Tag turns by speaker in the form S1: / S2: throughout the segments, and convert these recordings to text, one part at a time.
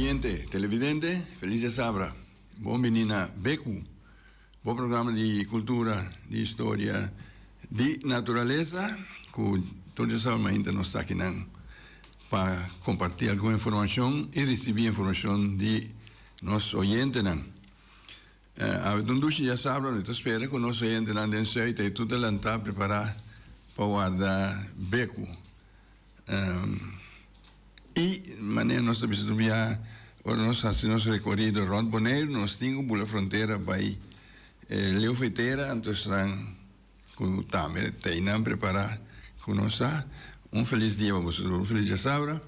S1: Oyente, televidente, feliz djasabra. Bon bini na Beku, bo programa di cultura, di historia, di naturalesa, cu tur djasabra mainta nos ta akinan pa comparti algun informacion y ricibi informacion di nos oyentenan. Awe ta un dushi djasabra, mi ta spera cu nos oyentenan den Zuid ei tur ta lanta prepara pa warda Beku. I manera nos ta bisa tur biaha, ora nos hasi nos rekorido rònt Boneiru, nos tin ku bula frontera bai Leu Fetera, anto esnan ku tambe ta einan prepará ku nos sa. Un felis dia pa boso tur, un felis djasabra.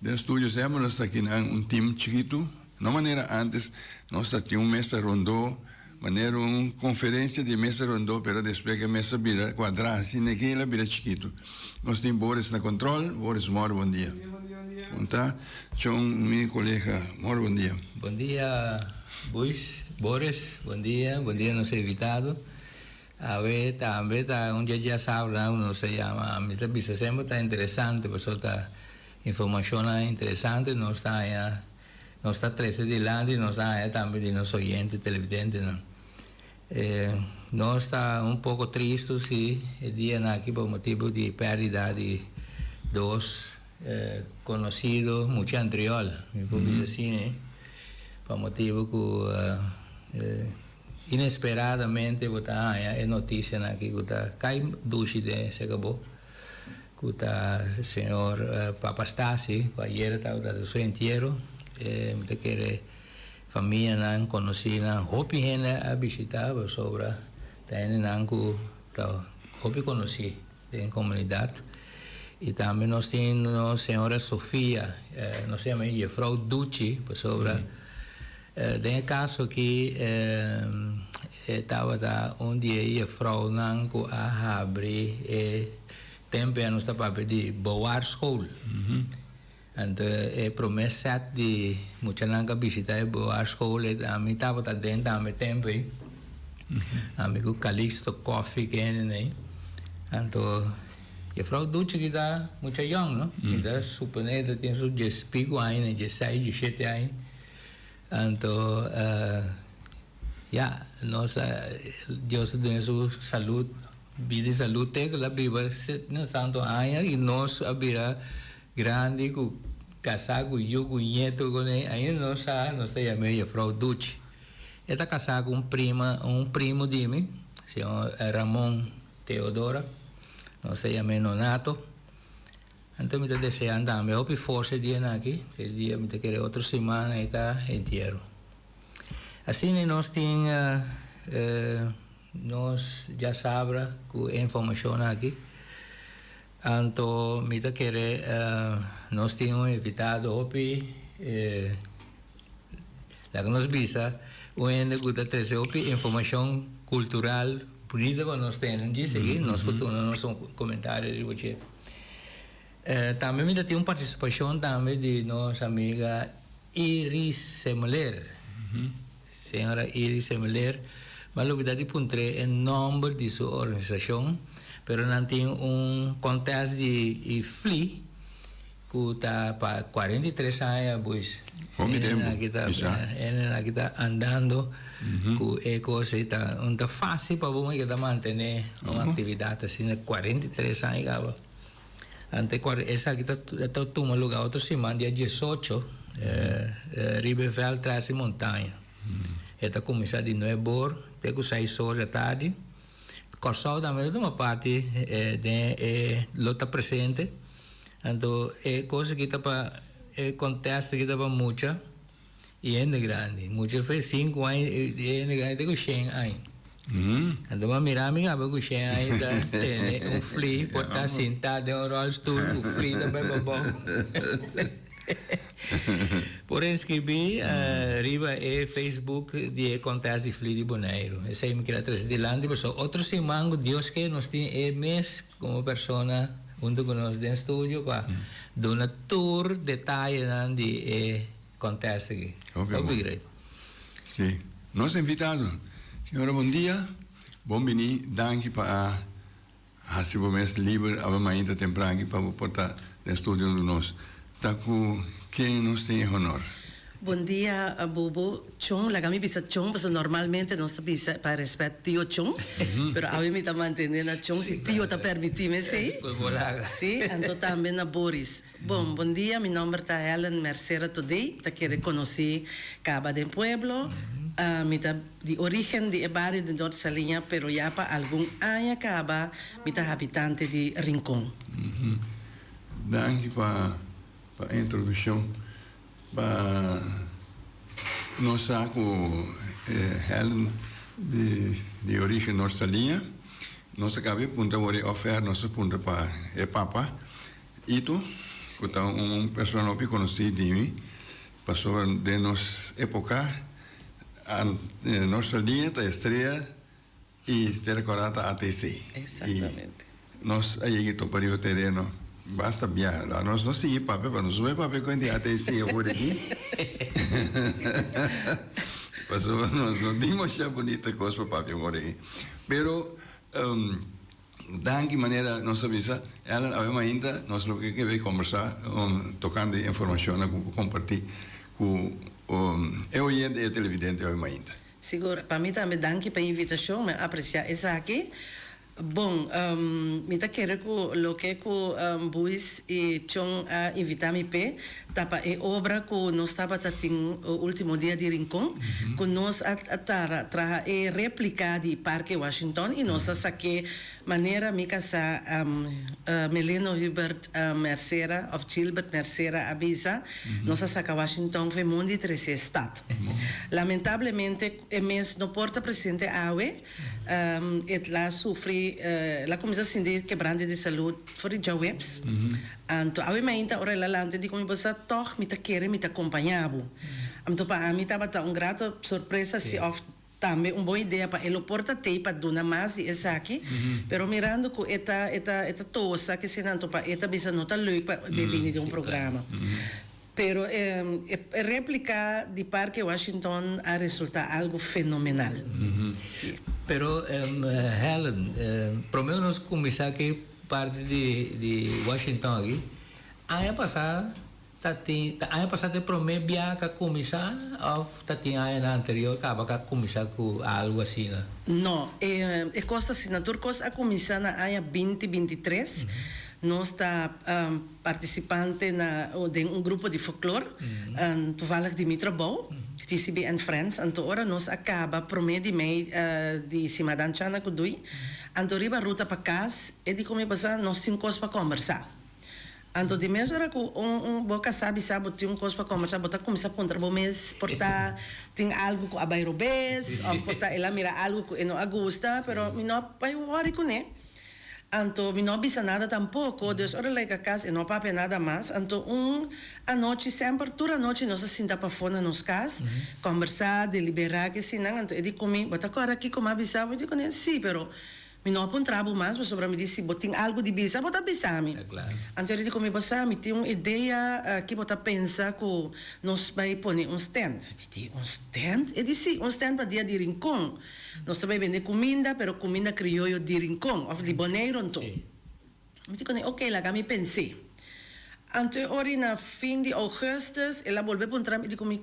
S1: Den studio semper nos ta kinan un tim chikitu, no manera ántes nos ta tin un mesa rondó. Manera un conferencia di mesa rondó, pero despues cu e mesa bira cuadrá asina aki el a bira chikitu. Nos tin Boris na control. Boris, mor bon dia.
S2: Bon dia, bon dia.
S1: Con ta? Chon, mi colega, mor bon dia.
S3: Bon dia, Buis, Boris, bon dia, bon dia nos invitado. Awe tambe ta un dia djasabra nos ta yama, mi ta bisa semper ta interesante pasobra ta informacionnan interesante nos ta haña. Nos ta trece dilanti y nos ta haña tambe di nos oyente televidentenan. Nos ta un poco tristo si e dianan aki pa motibo di perdida di dos conocido mucha antriol, mi por bisa asina, pa motibo cu inesperadamente bo ta haña e noticianan aki cu ta cay dushi den esaki bo. Cu ta señor Papa Stasi cu ayer tabata den su entiero. Mi ta kere famianan, conocinan, hopi hende a bishita pasobra ta hendenan cu ta hopi conoci den comunidad. Y tambe nos tin nos señora Sofia, nos ta yama e juffrouw Duchi pasobra den e caso aki e tabata un di e juffrouwnan cu a habri e Tempo ya nos ta papia di Boarschool. Anto e prome set di muchanan ku a bishita e Boarschool e ami tabata den tambe tempo ei. Ami ku Calixto Koffie kende ei. Anto juffrouw Duchi ki ta mucha yong no. Mi ta supone ta tin su dies pico aña, diesseis, diesshete aña. Anto ya nos a Dios a duna su salud bida y salud te cu el a biba tanto aña y nos a bira grandi cu casa cu yu cu nieto cu ne ainda nos sa nos ta yam'e juffrouw Duchi e ta casa cu un prima un primo di mi señor Ramon Teodora nos ta yam'e Nonato. Anto mi ta desean tambe hopi forsa e dianan aki, e dia mi ta kere otro siman ei ta entiero. Asina nos tin nos djasabra ku e informashon aki. Anto mi ta kere nos tin un invitado hopi laga nos bisa un hende ku ta trese hopi informashon kultural bunita pa nos tene. Djis aki nos por tuma nos komentario riba dje. Tambe mi ta tin un partisipashon tambe di nos amiga Iris Semler. Señora Iris Semler, mi a lubida di puntr'é e nòmber di su organisashon, pero nan tin un kòntèst di fli ku ta pa 43 aña buis.
S1: Hopi tempu, bisa.
S3: Hende aki ta andando ku e kos ei ta un ta fásil pa bo ta mantené un aktividat asina 43 aña kaba. Ante cual esaki ta ta tuma lugar otro siman dia diesocho riba e veld tras di montaña. E ta cuminsa di nuebe or te cu seis or di atardi. Corsou tambe ta tuma parti den e lo ta presente. Anto e cos aki ta pa e contest aki ta pa mucha. I hende grandi. Mucha fe sinku aña i hende grandi te ku shen aña. Anto bo a mira mi kaba ku shen aña ta tene un fli por ta sintá den un ròlstul ku fli ta bai babou. Por inskribí riba e Facebook di e Contest di Fli di Boneiru. Esei mi keda trese dilanti pasobra otro siman ku Dios ke nos tin e mes komo persona huntu ku nos den studio pa duna tur detayenan di e Contest aki.
S1: Hopi bon.
S3: Hopi great.
S1: Si. Nos invitado. Señora bon dia. Bon bini. Danki pa a haci bo mes liber awe mainta tempran aki pa bo por ta den studio hunto nos. Ta cu ken nos tin e honor?
S2: Bon dia Bubu. Chon, laga mi bisa Chon pasobra normalmente nos ta bisa pa respet Tio Chon, pero awe mi ta mantene na Chon si Tio ta permiti mi esey. Si, anto tambe na Boris. Bon, bon dia, mi nomber ta Helen Mercera Todey, mi ta kere konosi kaba den pueblo. Mi ta di origen di e bario di Noord Saliña, pero ya pa algun aña kaba mi ta habitante di Rincon.
S1: Danki pa e introduccion. Pa nos sa ku Helen di origen Noord Saliña, nos a kaba e punta awor e ofer, nos a punta pa e papa Ito, ku ta un persona hopi konosí di mi, pasobra den nos epoka Noord Saliña ta estrea I te recorda ta ATC.
S2: Exactamente.
S1: I nos a yega i topa riba tereno basta biaha. La nos no sigui papia pa nos no bay papia con di ATC awor aki. Pasobra nos no tin masha bunita cos pa papia awor aki. Pero danki manera nos a bisa Ellen awe mainta nos lo ke bay combersa tocante e informacionnan cu comparti cu e oyente y e televidente awe mainta.
S2: Sigur, pa mi tambe danki pa e invitashon, mi a apresiá esaki. Bon, mi ta kere ku loke ku Buis i Chon a invitá mi p'e ta pa e obra ku nos tabata tin último dia di Rincon, ku nos a traha e réplika di Parke Washington i nos a sak'é Manera mi kasá Melino Hubert Mercera òf Gilbert Mercera a bisa, nos a saka Washington for e mundi trese stat. Lamentablemente e mes no por ta presente awe, e la sufri, el a kuminsá sinti kebrante di salud for di djaweps. Anto awe mainta ora el a lanta e di ku mi, Bo sa tòg mi ta kere mi ta kompañá bo. Anto pa ami tabata un grato sorpresa si òf Tambe un bon idea pa e lo por ta tei pa duna mas di esaki, pero mirando cu e ta e ta e ta tosa kesinan anto pa e ta bisa no ta leuk pa e bini den un programa. Pero e e replica di Parke Washington a resulta algo fenomenal. Si.
S3: Pero Helen, prome cu nos cuminsa cu e parti di di Washington aki, aña pasa Ta tin ta aña pasá ta e promé bia ka kuminsá òf ta tin añanan anterior kaba ka kuminsá ku algu asina?
S2: No, e e kos ta asina. Tur kos a kuminsá na aña binti 23. Nos ta partisipante na den un grupo di folklor, toevallig di mi trabou, TCB and Friends. Anto ora nos a kaba promé di mei di Simadan Chana ku Dui, anto riba ruta pa kas e di ku mi pasá nos tin kos pa kòmbersá. Anto di mes ora ku un un bo kasá bisa bo tin un kos pa kombersá bo ta kuminsá puntra bo mes por ta tin algu ku a bai robes òf por ta el a mira algu ku e no a gusta pero mi no a bai wòri kuné. Anto mi no a bisa nada tampoko dus ora el a yega kas e no a papia nada mas anto un anochi semper tur anochi nos a sinta pafó na nos kas kombersá deliberá kesinan anto e di ku mi bo ta kòrda kiko mi a bisa bo? Mi di kuné si pero Mi no a puntra bo mas pasobra mi di si bo tin algu di bisa bo ta bisa mi. Anto e di ku mi, bo sa mi tin un idea ki bo ta pensa ku nos bai pone un stand. Mi di, un stand? E di si, un stand pa dia di Rincon. Nos ta bai bende kuminda pero kuminda krioyo di Rincon of di Boneiru anto. Mi di kuné, ok laga mi pens'é. Anto e ora na fin di augustus el a bolbe puntra mi, e di ku mi,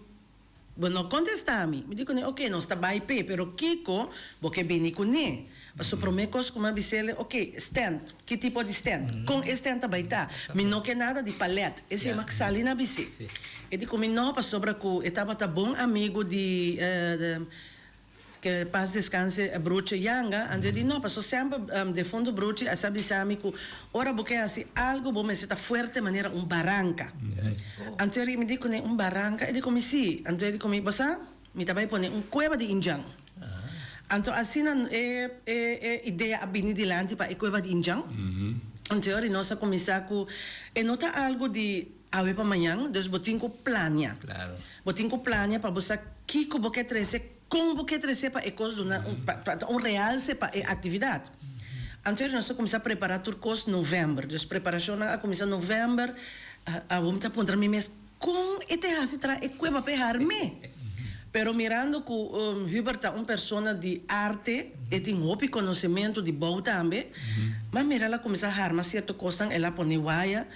S2: Bo no kontestá mi. Mi di kuné, Oké, nos ta bai p'e, pero kiko bo ke bini kuné? Pasobra promé kos ku mi a bis'el, Oké, stènt. Ki tipo di stènt? Kon e stènt ta bai ta? Mi no ke nada di palèt. Esei mi a sali na bis'é. E di ku mi, No, pasobra ku e tabata bon amigu di Ke pas deskanse Broertje Yanga, anto e di no, paso semper defunto Broertje a sa bisa mi ku ora bo ke hasi algu bo mester ta fuerte manera un baranka. Anto e mi di kuné, un baranka? E di ku mi si. Anto e di ku mi, bo sa, mi ta bai pone un kueba di indjan. Anto asina e e idea a bini dilanti pa e kueba di indjan. Anto e ora nos a kuminsá ku e no ta algu di. Awe pa mañan, dus bo tin ku plania. Bo tin ku plania pa bo sa kiko bo ke trese, kon bo ke trese pa e kos duna un pa pa ta un realse pa e aktividat. Anto nos a kuminsá prepará tur kos novèmber. Dus preparashonnan a kuminsá novèmber. Awor mi ta puntra mi mes kon e te hasi traha e kueba pa e harm'é. Pero mirando ku Hubert ta un persona di arte, e tin hopi konosementu di bou tambe, m'a mira el a kuminsá harma sierto kosnan, el a pone waya.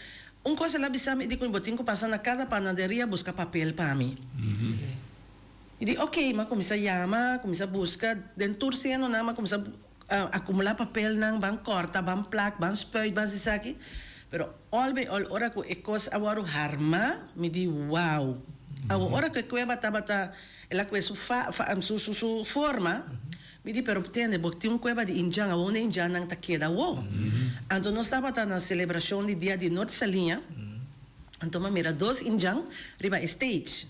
S2: Un kos el a bisa mi, e di ku mi bo tin ku pasa na kada panaderia buska papel pa mi. Mi di ok, mi a kuminsá yama, kuminsá buska den tur senonan, mi a kuminsá akumulá papelnan, ban kòrta, ban plak, ban spuit, ban esaki. Pero òl bei òl ora ku e kos a wòrdu harmá, mi di wow. Awor ora ku e kueba tabata, el a kue su fa, su su forma, Mi di, pero tende, bo tin un kueba di indjan, awor unda e indjannan ta keda awor? Anto nos tabata na selebrashon di Dia di Nort Saliña, anto mi a mira dos indjan riba e stage.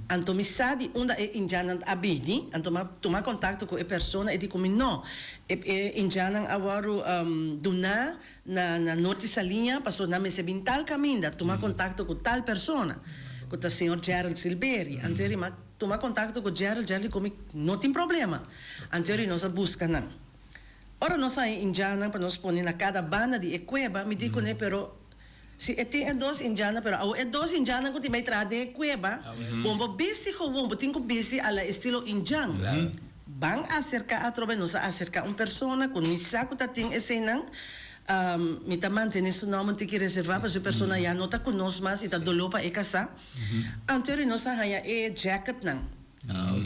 S2: Anto mi sa di unda e indjannan a bini, anto mi a tuma kontakto ku e persona, e di ku mi, no, e e indjannan a wòrdu duná na na Norte Saliña pasobra nan mester bin tal kaminda, tuma kontakto ku tal persona, ku ta señor Gerald Silberi. Anto e rima. Tuma kontakto ku Gerald, Gerald di ku mi no tin problema. Anterior nos a buska nan. Ora nos haña indjannan pa nos pone na kada banda di e kueba, mi di kuné pero si e tin e dos indjannan pero awor e dos indjannan ku tin bai traha den e kueba, bon bo bisti gewoon, bo tin ku bisti a la estilo indjan. Ban aserká atrobe, nos a aserká un persona ku ni sa ku ta tin eseinan, mi ta mantené su nòmber un tiki reservá pasobra e persona ya no ta ku nos mas i ta doló pa e kasá. Anterior nos a haña e jacketnan.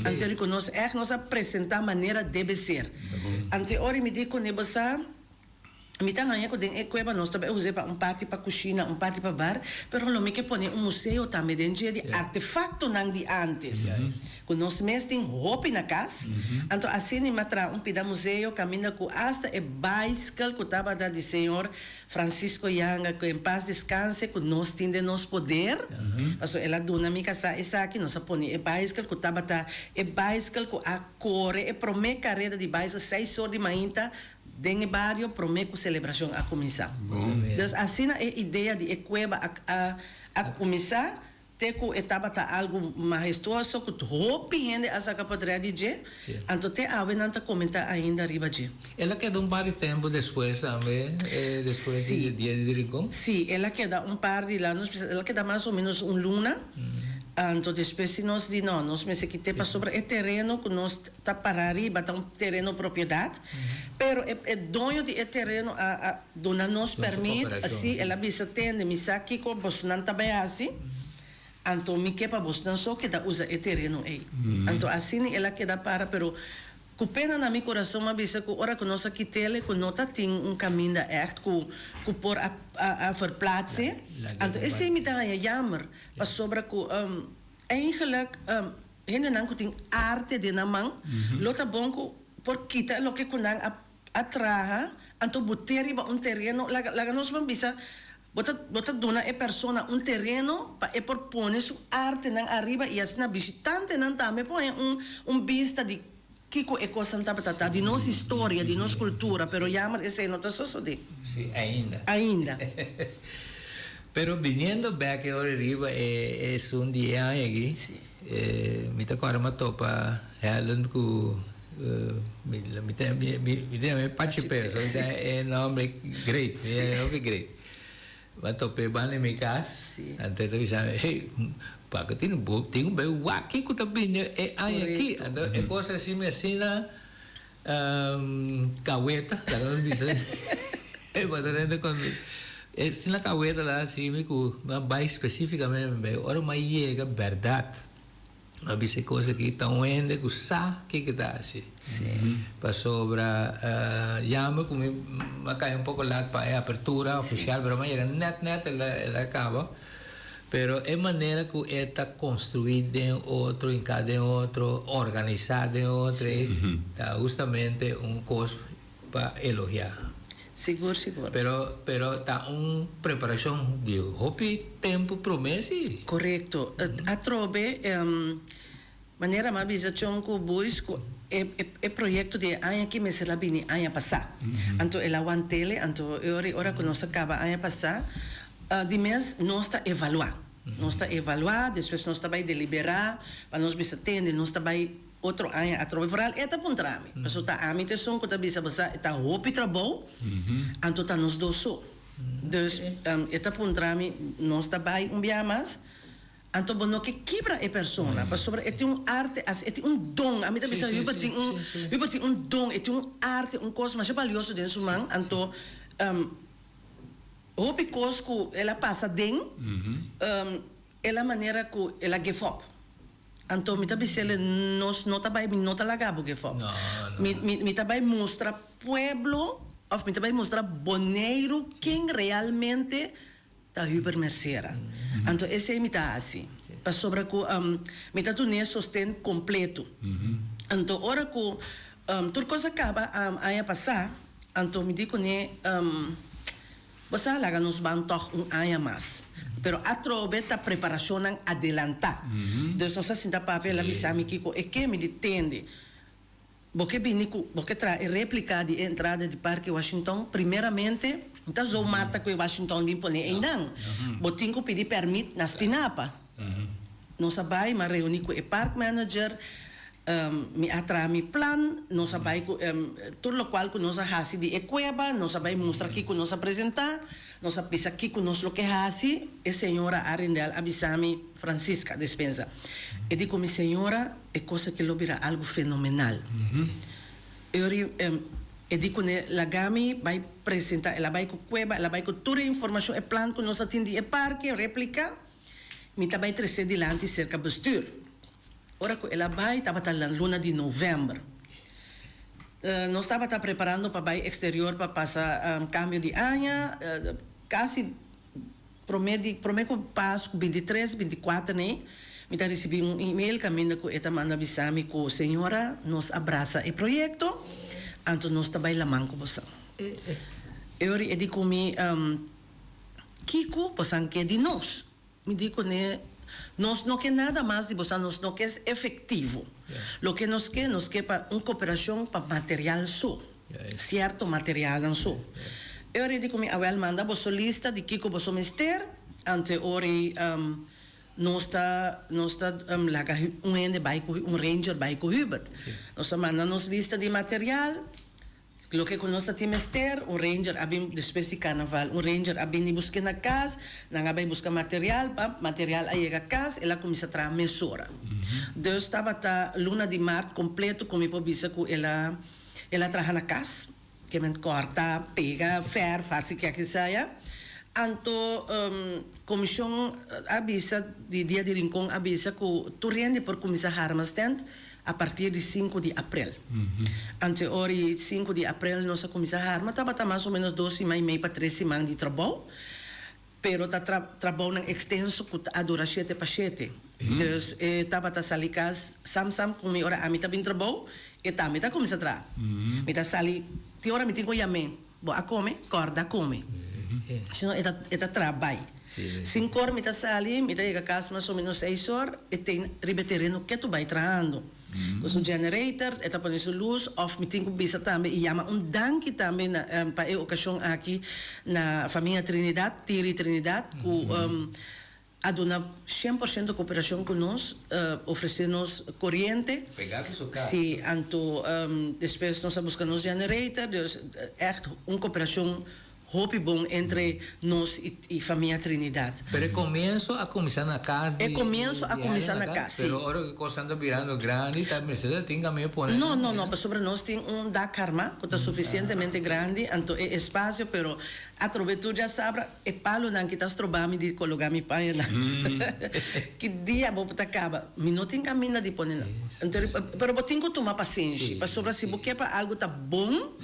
S2: Anterior ku nos ègt nos a presentá manera debe ser. Anto e ora mi di kuné bo sa, mi ta haña ku den e kueba nos ta bai us'é pa un parti pa kushina, un parti pa bar, pero lo mi ke pone un museo tambe den dje di artefaktonan di ántes. Ku nos mes tin hopi na kas. Anto asina mi a traha un pida museo kaminda ku asta e baiskel ku tabata di señor Francisco Yanga ku en pas deskanse ku nos tin den nos poder, pasobra el a duna mi kasá esaki, nos a pone e baiskel ku tabata e baiskel ku a kore e promé kareda di baiskel seis or di mainta den e bario promé ku selebrashon a kuminsá. Dus asina e idea di e kueba a a kuminsá. Te ku e tabata algu mahestuoso ku hopi hende a saka potrèt di dje, anto te awe nan ta komentá ainda riba dje.
S3: El a keda un par di tempu despues tambe, despues di e dia di Rincon?
S2: Sí, el a keda un par di la, nos bisa el a keda mas o ménos un luna, anto despues si nos di no, nos mester kit'é pasobra e tereno ku nos ta pará riba ta un tereno propiedat, pero e doño di e tereno a Duna nos permit, sí, el a bisa, Tende, mi sa kiko bosnan ta bai hasi, anto mi ke pa bosnan so keda usa e tereno ei. Anto asina el a keda para, pero ku pena na mi kurason mi a bisa ku ora ku nos a kit'el ku no ta tin un kaminda ègt ku ku por a a verplaatse. Anto esei mi ta haña jammer, pasobra ku eigenlijk hendenan ku tin arte den nan man lo ta bon ku por kita loke ku nan a A traha, anto bo te riba un tereno, laga laga nos ban bisa, bo ta bo ta duna e persona un tereno pa e por pone su artenan ariba i asina bishitantenan tambe por haña un un bista di kiko e kosnan tabata ta, di nos historia, di nos kultura, pero jammer esei no ta sosodé.
S3: Sí, ainda.
S2: Ainda.
S3: Pero biniendo bek e ora riba e esun di e aña aki, mi ta kòrda mi a topa Helen ku Mi ta mi ta yama e Pachi Pero, so mi ta e nomber great, mi e nomber great. Mi a topa e banda di mi kas, anto e ta bisa mi, hey, Paco tin bo tin un bai wak ku ta bini e aña aki. Anto e kos a hasi mi asina kaweta, laga nos bisa, asina kaweta la hasi mi ku mi a bai spesifikamente mi bai ora mi a yega bèrdat. A bisa e kos aki ta un hende ku sa kiko ta hasi. Pasobra yamber ku mi a kai un poko lat pa e apertura ofisial pero mi a yega nèt nèt el a kaba. Pero e manera ku e ta konstruí den otro, hinká den otro, organisá den otro ei ta hustamente un kos pa elogiá.
S2: Sigur, sigur.
S3: Pero, pero ta un preparashon di hopi tempu promé si.
S2: Korekto. Atrobe, manera mi a bisa Chon ku Boys ku e e proyekto di e aña aki mester a bini aña pasá. Anto el a want'el, anto e ora ora ku nos a kaba aña pasá, di mes nos ta evaluá. Nos ta evaluá, despues nos ta bai deliberá pa nos bisa tende, nos ta bai Otro aña atrobe vooral e ta puntra mi, pasobra ta ami ta esun ku ta bisa bo sa e ta hopi trabou, anto ta nos dos so. Dus e ta puntra mi, nos ta bai un bia mas, anto bo no ke kibra e persona, pasobra e tin un arte asi, e tin un don, ami ta bisa Hubert tin un, Hubert tin un don, e tin un arte, un kos masha balioso den su man, anto. Hopi kos ku el a pasa den, el a manera ku el a give up. Anto mi ta bis'el, nos no ta bai, mi no ta laga bo give up. Mi, mi, mi ta bai mustra pueblo, òf mi ta bai mustra Boneiru ken realmente ta Hubert Mercera. Anto esei mi ta hasi. Pasobra ku mi ta dun'é sosten kompleto. Anto ora ku tur kos a kaba aña pasá, Anto mi di kuné, Bo sa laga nos ban tòg un aña mas. Pero atrobe ta preparashonnan adelantá. Dus nos a sinta papia, el a bisa mi kiko e ke. Mi di, Tende, bo ke bini ku, bo ke traha e réplika di e entrada di Parke Washington? Primeramente, no ta zomaar ta ku e Washington bin pone einan. Bo tin ku pidi pèrmit na Stinapa. Nos a bai, mi a reuní ku e park manager, Mi a traha mi plan, nos a bai ku tur lokual ku nos a hasi di e kueba, nos a bai mustra kiko nos a presentá, nos a bisa kiko nos lo ke hasi. E señora Arendel a bisa mi, Francisca Despenza, e di ku mi, Señora, e kos aki lo bira algu fenomenal. E ora e di kuné, Laga mi bai presentá. El a bai ku kueba, el a bai ku tur e informashon, e plan ku nos a tin di e parke, replika, mi ta bai tres'é dilanti serka bestuur. Ora ku el a bai tabata na luna di novèmber. Nos tabata preparando pa bai eksterior pa pasa kambio di aña, kasi promé di promé ku Pasku bintitres, bintikuater nei, mi ta risibí un email kaminda ku e ta manda bisa mi ku señora nos a brasa e proyekto, anto nos ta bai laman ku boso. E ora e di ku mi, Kiko bosan ke di nos? Mi di kuné, Nos no ke nada mas di boso, nos no ke efektivo. Loke nos ke, nos ke pa un koperashon pa material so, sierto materialnan so. E ora ei di ku mi, Awèl, manda boso lista di kiko boso mester, anto e ora ei nos ta nos ta laga un hende bai ku un ranger bai ku Hubert. Nos a manda nos lista di material. Loke ku nos ta tin mester, un ranger a bin despues di karnaval, un ranger a bini busk'é na kas, nan a bai buska material, pap, material a yega kas, el a kuminsá traha mesora. Dus tabata luna di mart kompleto ku mi por bisa ku el a el a traha na kas, ke men kòrta, pega, fèrf, hasi ke akisaya. Anto komishon a bisa di Dia di Rincon a bisa ku tur hende por kuminsá harma stènt A partir di sinku di aprel. Ante ora i sinku di aprel nos a kuminsá harma, tabata mas o ménos dos siman i mei pa tres siman di trabou, pero ta trabounan ekstenso ku a dura shete pa shete. Dus e tabata sali kas sam sam ku mi ora ami ta bin trabou, e tambe ta kuminsá traha. Mi ta sali, tin ora mi tin ku yam'é, Bo a kome? Kòrda kome. Sino e ta e ta traha bai. Sinku or mi ta sali, mi ta yega kas mas o menos seis or, e ten riba e tereno ketu bai trahando. Ku su generator, e ta pone su lus, òf mi tin ku bisa tambe i yama un danki tambe na pa e okashon aki na famia Trinidad, Tiri Trinidad, ku A duna shen por shento koperashon ku nos, ofresé nos koriente.
S3: Pegá ku su kar.
S2: Sí, anto despues nos a buska nos generator, dus ègt un koperashon hopi bon entre nos i famia Trinidad.
S3: Pero e komienso a kuminsá na kas di
S2: E komienso a kuminsá na kas, sí.
S3: Pero ora ku e kosnan ta birando grandi ta mester ta tin kaminda pone.
S2: No, no, no, pasobra nos tin un dak armá ku ta sufisientemente grandi, anto e espasio, pero atrobe tur djasabra. E palonan ki ta stroba mi di kologa mi pañanan. Ki dia bo ta kaba? Mi no tin kaminda di pone nan. Anto pero bo tin ku tuma pasenshi, pasobra si bo ke pa algu ta bon,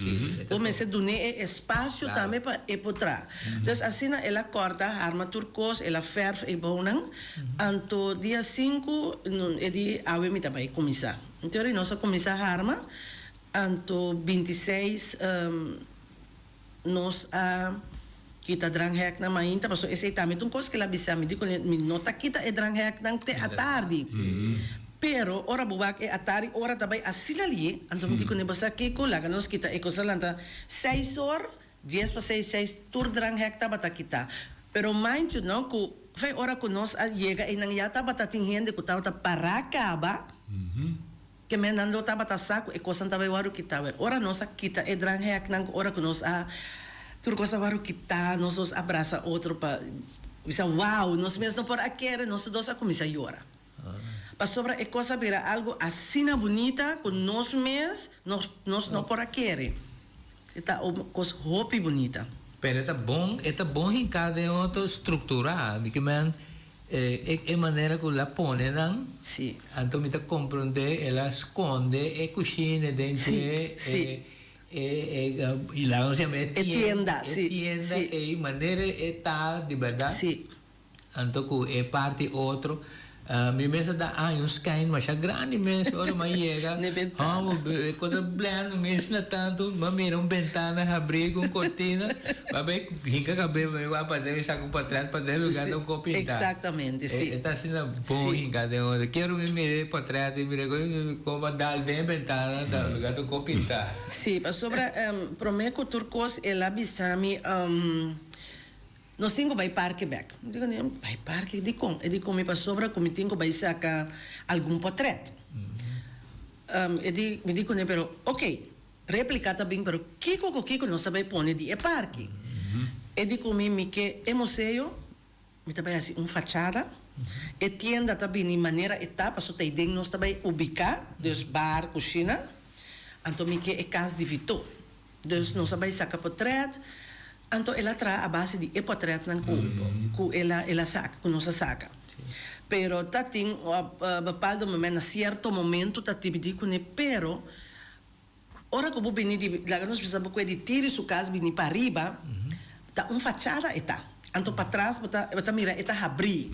S2: bo mester dun'é e espasio tambe pa e por traha. Dus asina el a kòrta, harma tur kos, el a fèrf e bounan. Anto dia sinku e di awe mi ta bai kuminsá. Anto nos a kuminsá harma, anto bintiseis. Nos a kita drangheknan mainta pasobra esei tambe ta un kos ku el a bisa mi. Di ku mi no ta kita e drangheknan te atardi. Pero ora bo wak e atardi ora ta bai asina lié, anto mi di ku bo sa kiko, laga nos kita e kos a lanta seis or, dies pa seis, seis tur dranghek tabata kita. Pero mind you no ku fe ora ku nos a yega einan ya tabata tin hende ku tabata para kaba. Ke men nan lo tabata sa ku e kosnan tabata wòrdu kitá. Wèl, ora nos a kita e dranghèknan, ku ora ku nos a tur kos a wòrdu kitá, nos dos a brasa otro pa bisa, Wow! Nos mes no por a kere, nos tur dos a kuminsá yora. Pasobra e kos a bira algu asina bunita ku nos mes nos nos no por a kere. E ta un kos hopi bunita.
S3: Pero e ta bon, e ta bon hinká den otro struktura. Mi ke men e e manera ku el a pone nan,
S2: Sí.
S3: anto mi ta komprondé el a skonde e kushina den dje,
S2: Sí,
S3: e e e laga nos yama e
S2: E tienda,
S3: e
S2: sí,
S3: tienda
S2: sí.
S3: ei, manera e ta di bèrdat.
S2: Sí.
S3: Anto ku e parti otro, mi mes a da aña un skèin masha grandi mes ora mi a yega.
S2: Ne bentana.
S3: Hòmber, e kos a blèn mes na tantu, mi a mira un bentana habrí ku un kortina, mi a bai hinka kabes mi wak paden, mi saka un pòtrèt paden lugá ta un kos pintá.
S2: Eksaktamente, si.
S3: E ta asina bon hinka den otro. Kier mi mira e pòtrèt i mira kon a dal den e bentana ta lugá ta un kos pintá.
S2: Si, pasobra promé ku tur kos el a bisa mi. Nos tin ku bai parke bèk. Mi di kuné, bai parke dikon? E di ku mi pasobra ku mi tin ku bai saka algun potrèt. E di, mi di kuné, pero oke, réplika ta bin, pero kiko ku kiko nos ta bai pone di e parke? E di ku mi, mi ke e museo, mi ta bai hasi un fachada, e tienda ta bini manera e ta, pasobra ta ei den nos ta bai ubiká, dus bar, kushina, anto mi ke e kas di Vitó. Dus nos a bai saka potrèt, anto el a traha a base di e potrètnan ku ku el a el a saka, ku nos a saka. Pero ta tin bepaldo momento, na sierto momento ta tibidí kuné, pero ora ku bo bini di, laga nos bisa bo kue di Tiri su kas bini pariba, ta un fachada e ta. Anto patras bo ta bo ta mira e ta habrí.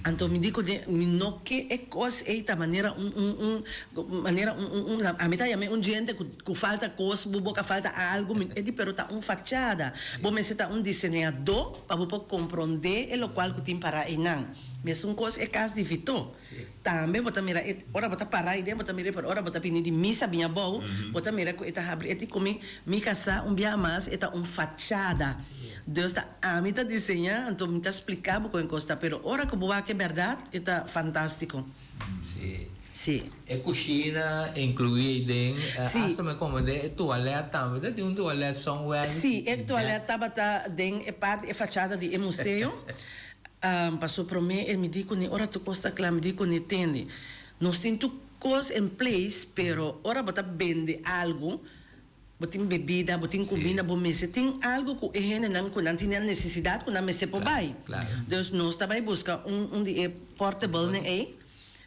S2: Anto mi di ku den mi no ke e kos ei ta manera un un un manera un un un ami ta yam'é un djente ku ku falta kos bo boka falta algu mi e di pero ta un fachada. Bo mester ta un diseñadó pa bo por komprondé e lokual ku tin pará einan. Mesun kos e kas di Vitó. Tambe bo ta mira e ora bo ta para ei den bo ta mira e pero ora bo ta bini di misa bini abou bo ta mira ku e ta habri e ti ku mi mi kasá un bia mas e ta un fachada dus ta ami ta diseñá anto mi ta splika bo kon e kos ta pero ora ku bo wak e bèrdat e ta fantástiko.
S3: Sí.
S2: Sí.
S3: E kushina inkluí ei den
S2: Sí.
S3: asta mi komprendé e tualèt tambe ta tin un tualèt somewhere.
S2: Sí e tualèt tabata den e parti e fachada di e museo. Paso prome e mi di cu ni ora tur cos ta cla mi di cu ni tende. Nos tin tur cos en place pero ora bo ta bende algo bo tin bebida bo tin cuminda bo mester tin algo cu e hendenan cu nan tin e necesidad cu nan mester por bay. Dus nos ta bay busca un un di e portable nan ey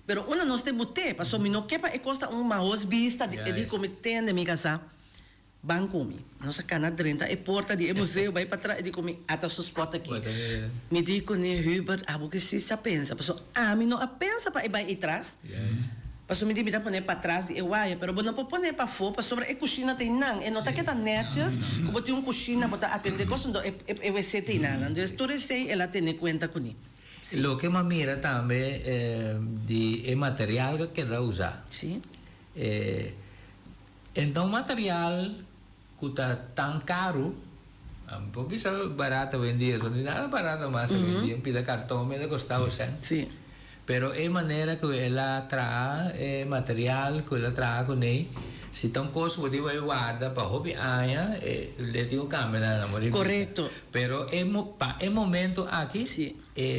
S2: pero unda nos ta bute paso mi no ke pa e cos ta un mahos bista e di cu mi tende mi casa. Ban ku mi. Nos a kana drenta e porta di e museo bai patras e di ku mi ata su spot aki. Mi di kuné, Hubert, abo ke si sa pensa? Pasobra ami no a pensa pa e bai eitras. Pasobra mi di mi ta pone patras di e waya, pero bo no por pone pafó pasobra e kushina ta einan. E no ta keda nètjes ku bo tin un kushina bo ta atendé kos unda e wc ta einan. Dus tur esei el a tene kuenta kuné.
S3: Loke mi a mira tambe di e material ku a keda usá. Enton material cu ta tan caru, mi por bisa barato awendia, so ni nada barato mas awendia, un pida carton mester costa bo cen. Pero e manera cu el a traha e material cu el a traha cuney, si ta un cos cu bo tin bay warda pa hopi aña, le tin cu cambia nan, nan por bisa. Pero e pa e momento aki,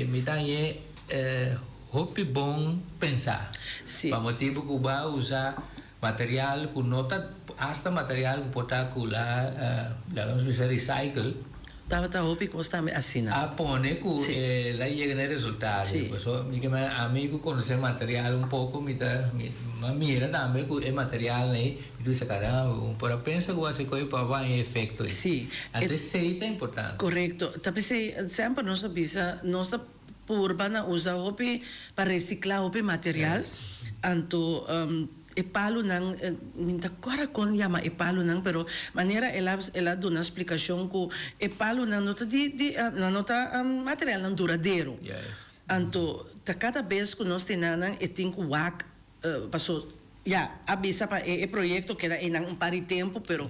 S3: mi ta hañ'e hopi bon pensa. Pa motibo cu bo a usa Material ku no ta, hasta material ku por ta ku la, laga nos bisa recycle.
S2: Tabata hopi kos tambe asina.
S3: A pone ku e la yega na e resultado. Pasobra mi ke men ami ku konosé material un poko mi ta, mi a mira tambe ku e materialnan ei, mi ta bisa caramba un por a pensa ku a hasi koe pa baña e efekto ei. Anto esei ta importante.
S2: Korekto. Ta p'esei semper nos ta bisa nos ta Purba na usa hopi pa recicla hopi material anto e palunan mi ta cora con yama e palunan pero manera el a el a duna splicacion cu e palunan no ta di di nan no ta materialnan duradero anto ta cada bes cu nos tene nan e tin cu wak paso ya a bisa pa e proyecto keda eynan un par di tempo pero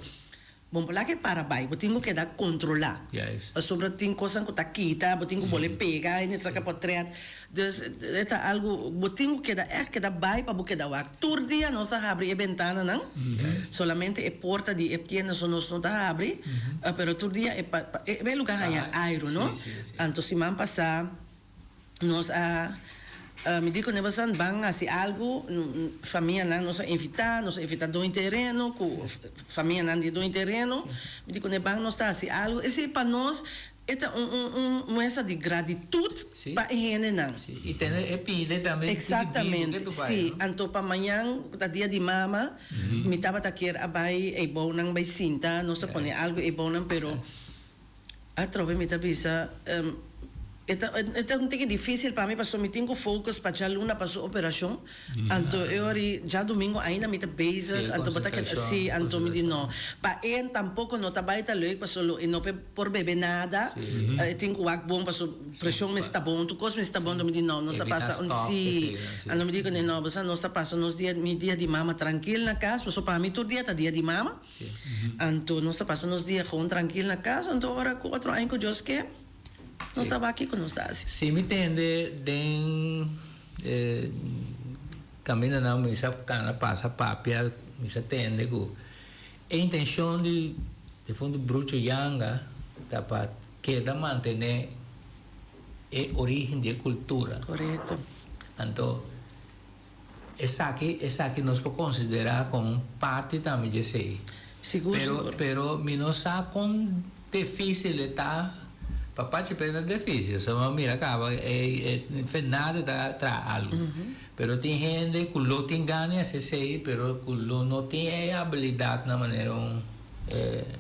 S2: Bon por laga e para bai, bo tin ku keda kontrolá. Pasobra tin kosnan ku ta kita, bo tin ku bole pega, hende ta saka potret. Dus e ta algu, bo tin ku keda ègt keda bai pa bo keda wak. Tur dia nos ta habri e bentananan, solamente e porta di e tienda so nos no ta habri, pero tur dia e pa e lugar haña airu, no? Anto siman pasá nos a. Mi di ku Nebasan ban hasi algu, famianan nos a invitá, nos a invitá doño tereno ku famianan di doño tereno. Mi di ku Neban nos ta hasi algu. Esei pa nos e ta un un un muestra di gratitut pa e hendenan.
S3: Sí, i tene e pide tambe di
S2: Exactamente, sí. Anto pa mañan ku ta dia di mama, mi tabata kier a bai eibounan bai sinta, nos a pone algu eibounan pero. Atrobe mi ta bisa, E ta e ta un tiki dificil pa mi pasobra mi tin cu focus pa djaluna pa su operacion, anto e ora y djadumingo ainda mi ta bezig, anto bo ta keda si, anto mi di no. Pa e tampoco no ta bay ta leuk pasobra lo e no por bebe nada, e tin cu wak bon pasobra presion mester ta bon, tur cos mester ta bon, anto mi di no, nos ta pasa un si, anto mi di cu ne no, bo sa nos ta pasa nos dia mi dia di mama trankil na cas pasobra pa mi tur dia ta dia di mama. Anto nos ta pasa nos dia gewoon trankil na kas, anto ora ku otro aña ku Dios ke, nos ta wak kiko nos ta hasi.
S3: Si mi tende den e kamindanan mi sa kana pasa papia, mi sa tende ku e intenshon di difuntu Brucho Yanga ta pa keda mantené e origen di e kultura.
S2: Korekto.
S3: Anto. Esaki, esaki nos por considera como un parti tambe dje esey.
S2: Sigur,
S3: Pero,
S2: sigur.
S3: pero mi no sa con dificil e ta pa Pachi Pena dificil. So mi a mira caba e, e Fernando ta traha algo. Pero tin hende cu lo tin gana di haci esey, pero cu lo no tin e habilidad na manera un,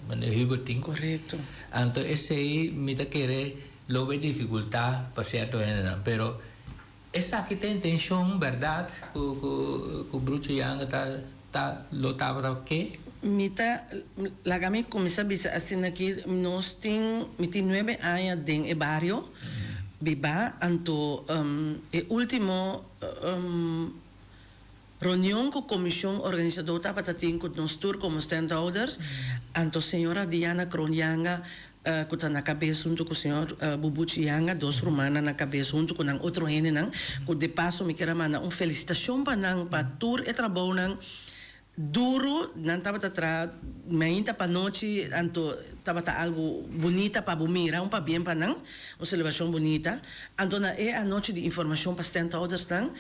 S3: manera Hubert tin.
S2: Correcto.
S3: Anto esey mi ta kere lo bay dificulta pa cierto hendenan, pero. Esaki ta intencion berdad cu cu Brucho Yanga ta ta lo tabata ke?
S2: Mi ta laga mi cuminsa bisa asina aki nos tin mi tin nuebe aña den e bario biba anto e ultimo reunion cu comision organisador tabata tin cu nos tur como standhouders anto señora Diana Kroon Yanga Ku ta na kabes huntu ku señor Bubuchi Yanga, dos rumannan na kabes huntu ku nan otro hendenan, ku de paso mi kier a manda un felisitashon pa nan pa tur e trabounan duru nan tabata traha mainta pa nochi, anto tabata algu bunita pa bo mira, un pabien pa nan, un selebrashon bunita. Anto na e anochi di informashon pa stènthoudersnan,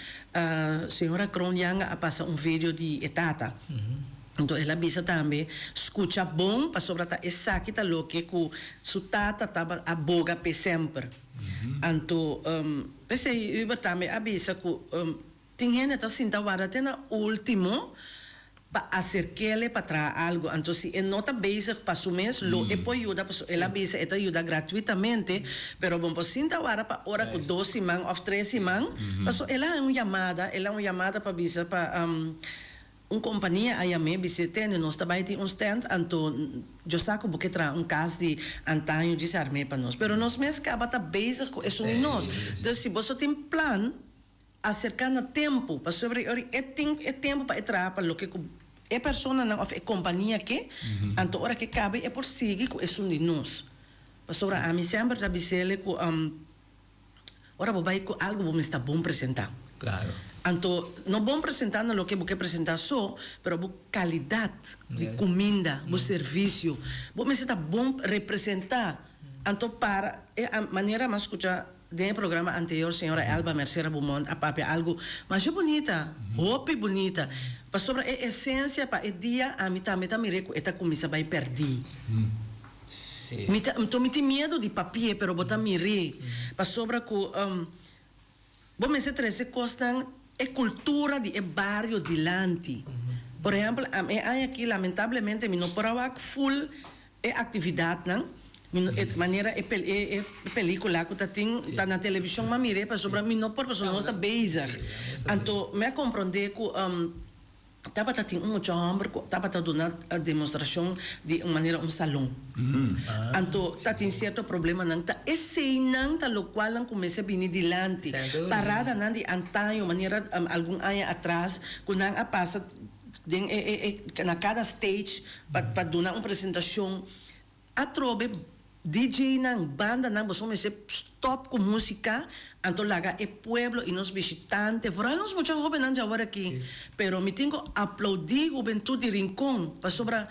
S2: señora Kroon Yanga a pasa un video di e tata. Anto el a bisa tambe, Skucha bon, pasobra ta esaki ta loke ku su tata taba a boga p'e semper. Anto, p'esei Hubert tambe a bisa ku tin hende ta sinta warda te na último pa aserk'el pa traha algu. Anto si e no ta bezig pa su mes, lo e por yuda, pasobra el a bisa e ta yuda gratuitamente, pero bo por sinta warda pa ora ku dos siman òf tres siman, pasobra el a haña un yamada, el a un yamada pa bisa pa. Un kompania a yam'é bis'é, Tene, nos ta bai tin un stand, anto yo sa ku bo ke traha un kas di antaño djis arm'é pa nos. Pero nos mes kaba ta bezig ku esun di nos. Dus si boso tin plan, aserká na tempu, pasobra e ora e tin e tempu pa e traha pa loke ku e personanan òf e kompania ke, anto ora ke kaba e por sigui ku esun di nos. Pasobra ami semper ta bis'el ku. Ora bo bai ku algu bo mester bon presentá.
S3: Claro.
S2: Anto no bon presentá na loke bo ke presentá so, pero bo kalidat di kuminda, bo servisio, bo mester ta bon representá. Anto para e manera mi a skucha den e programa anterior señora Elba Mercera Beaumont a papia algu masha bunita, hopi bunita, pasobra e esensia pa e dia ami tambe ta mir'é ku e ta kuminsá bai pèrdí. Mi ta, nto mi tin miedu di papi'é, pero bo ta mir'é, pasobra ku bo mester trese kosnan, e kultura di e bario dilanti. Por ehèmpel, e aña aki lamentablemente mi no por a wak ful e aktividatnan, mi no, e manera e e pelikula ku ta tin ta na televishon m'a mir'é pasobra mi no por pasobra nos ta bezig. Anto mi a komprondé ku. Tabata tin un mucha homber cu tabata duna demostracion di un manera un salon. Anto ta tin cierto problemanan. Ta eseynan ta locualnan cu mester bini dilanti. Paradanan di antaño manera algun aña atras cu nan a pasa den e e na cada stage pa pa duna un presentacion. Atrobe DJ nan, banda nan boso mester stop cu musica anto laga e pueblo y nos bishitante, vooral nos mucha hobennan dja awor aki, pero mi tin cu aplaudi hubentud di Rincon pasobra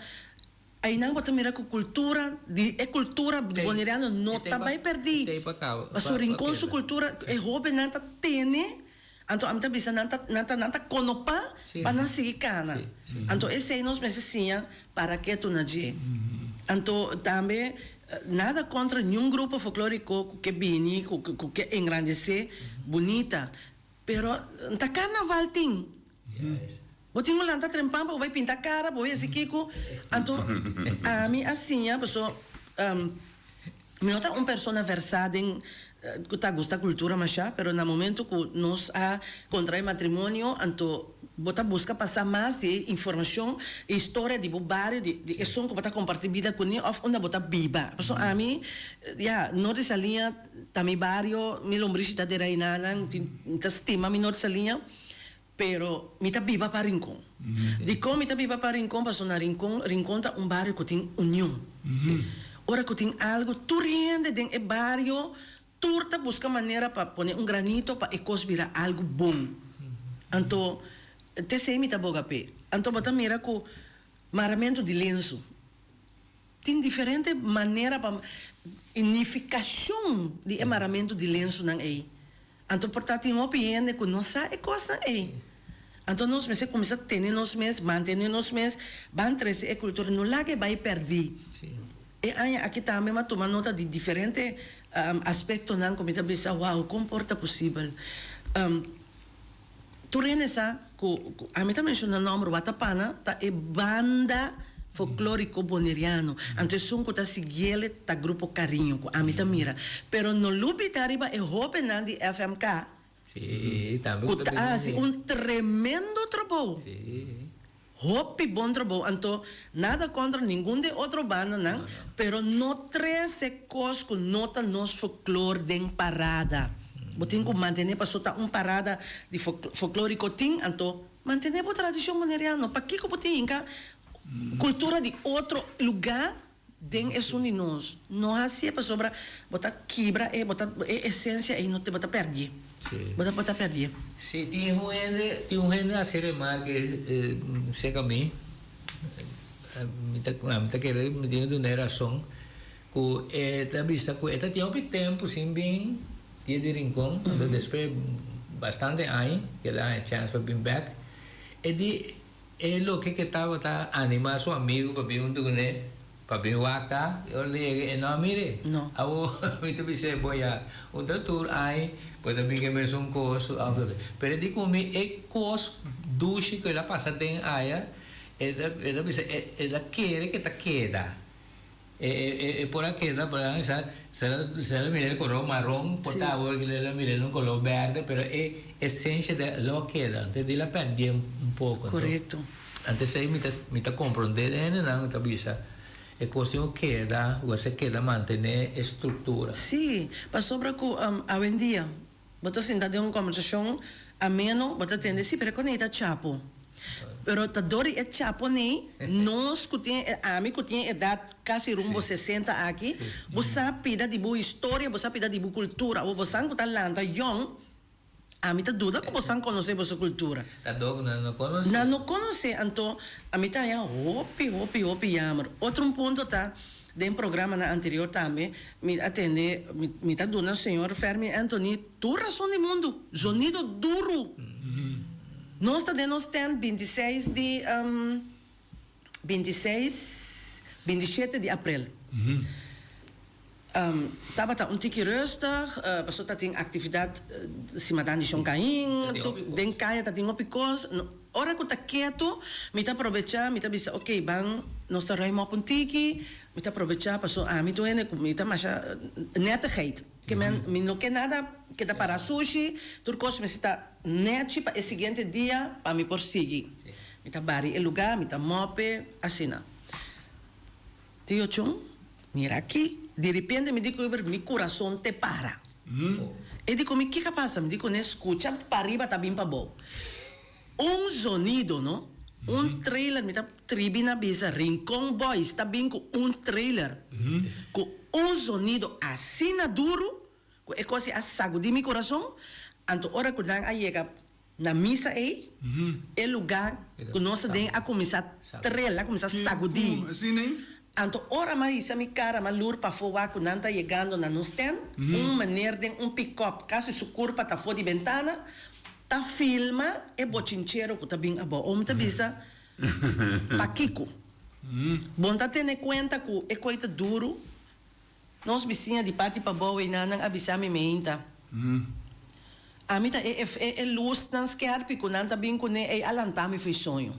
S2: aynan bo ta mira cu cultura di e cultura Boneriano no ta bay perdi, pasobra Rincon su cultura e hobennan ta tene. Anto ami ta bisa nan ta nan ta nan ta konopá pa nan sigui kana. Anto esei nos mester siña para ketu na dje. Anto tambe nada kontra niun grupo folklóriko ku ke bini, ku ku ke engrandesé bunita. Pero ta karnaval tin. Bo tin ku lanta trempan pa bo bai pinta kara, pa bo bai hasi kiko. Anto ami a siña paso mi no ta un persona versá den ku ta gusta kultura mashá, pero na momento ku nos a kontrae matrimonio anto bo ta buska pa sa mas di e informashon, e historia di bo bario, di esun ku bo ta kompartí bida kuné òf unda bo ta biba. Paso ami ya Norte Saliña Ta mi bario, mi lombrishi ta dera enanan, mi ta stima mi Norte Saliña, pero mi ta biba pa Rincon. Dikon mi ta biba pa Rincon? Pasobra na Rincon, Rincon ta un bario ku tin union. Ora ku tin algu, tur hende den e bario, tur ta buska manera pa pone un granito pa e kos bira algu bon. Anto, t'esei mi ta boga p'e. Anto bo ta mira ku maramentu di lensu. Tin diferente manera pa e nifikashon di e maramentu di lensunan ei. Anto por ta tin hopi hende ku no sa e kosnan ei. Anto nos mester kuminsá tene nos mes, mantene nos mes, ban trese e kultura, no laga e bai pèrdí. E aña aki tambe mi a tuma nota di diferente aspektonan ku mi ta bisa, wow, kon por ta posibel? Tur hende sa ku ami ta menshona nòmber Watapana ta e banda folklóriko boneriano. Anto esun ku ta siguiele ta Grupo Cariño ku ami ta mira. Pero no lubida riba e hóbennan di FMK ku ta hasi un tremendo trabou. Hopi bon trabou anto nada kontra ningun di e otro bandanan pero no trese kos ku no ta nos folklor den parada. Bo tin ku mantene paso ta un parada di folkloriko tin anto mantene bo tradishon boneriano. Pakiko bo tin hinka kultura di otro luga Den esun di nos. No hacié pasobra bo ta kibra e bo ta e esencia ei no te bo ta perdié.
S3: Sí.
S2: Bo ta bo ta perdié.
S3: Sí, tin un hende, tin un hende a haci remarke cerca mi, mi ta mi ta kere mi tin cu dun'e razon, cu e ta bisa cu e ta tin hopi tempo sin bin dia di Rincon, anto despues bastante aña cu el a haña chance pa bin bek, e di E loke ke tabata anima su amigu pa bin huntu kuné, pa bin wak ta, e ora ta yega e no a mir'é.
S2: No.
S3: Awor mi ta bis'é, bo ya, un ta tur ai, bo ta bin ku e mesun kos, òf loke. Pero e di ku mi e kos dushi ku el a pasa den aya, e ta e ta bisa e e ta kere ke ta keda. E por a keda por a sa sa lo mira el color maron por ta awor lo mira el un color berde pero e esencia de lo a keda antes di la perdi un poco
S2: Correcto.
S3: Antes ey mi ta mi ta comprende de hendenan mi ta bisa e cos tin cu keda cu a keda mantene e structura.
S2: Si, pasobra cu awendia Bo ta sinta den un kombersashon ameno, bo ta tende, sí, pero e konei ta chapo. Pero ta dor di e chapo nei, nos ku tin, ami ku tin edat kasi rumbo sesenta aki, bo sa pida di bo historia, bo sa pida di bo kultura. Awor bosan ku ta lanta yòn, ami ta duda ku bosan konosé boso kultura.
S3: Ta dor ku nan no konosé.
S2: Nan no konosé, anto ami ta haña hopi, hopi, hopi yamer. Otro un punto ta. Den programanan anterior tambe mi a tende, mi ta duna señor Fermi Anthony tur rason di mundu, zonido duru. Nos ta den nos tent bintiseis di bintiseis, bintishete di aprel. Tabata un tiki rustig, pasobra ta tin actividad simadan di Shon Cain, den caya ta tin hopi cos. Ora cu ta keto, mi ta probecha, mi ta bisa, ok, ban, nos ta ruim op un tiki, mi ta probecha pasobra ami tur hende cu mi ta masha nettigheid, ke men, mi no ke nada keda para sushi, tur cos mester ta nechi pa e siguiente dia pa mi por sigui. Mi ta bari e lugar, mi ta mope, asina. Tio Chun, mira aki, di repente mi di cu Hubert, mi curason te para. E di cu mi, kiko a pasa? Mi di cu ne, scucha pariba ta bin pabou. Un zonido, no? Un trailer, mi ta tribi na bisa, Rincon Boys ta bin cu un trailer cu un zonido asina duro cu e cos a sagudi mi curason. Anto ora cu nan a yega na misa ey, e lugar cu nos ta den a cuminsa trel, a cuminsa sagudi. Anto ora m'a hisa mi cara, m'a lur pafó wak cu nan ta yegando na nos tent, un meneer den un pick-up, casi su curpa ta for di bentana. Ta filma e bochinchero ku ta bin abou. Omi ta bisa, Pakiko? Bon ta tene kuenta ku e koi ta duru? Nos bisiña di parti pabou einan nan a bisa mi meinta. Ami ta e e e lusnan skerpi ku nan ta bin kuné ei a lanta mi fo'i soño.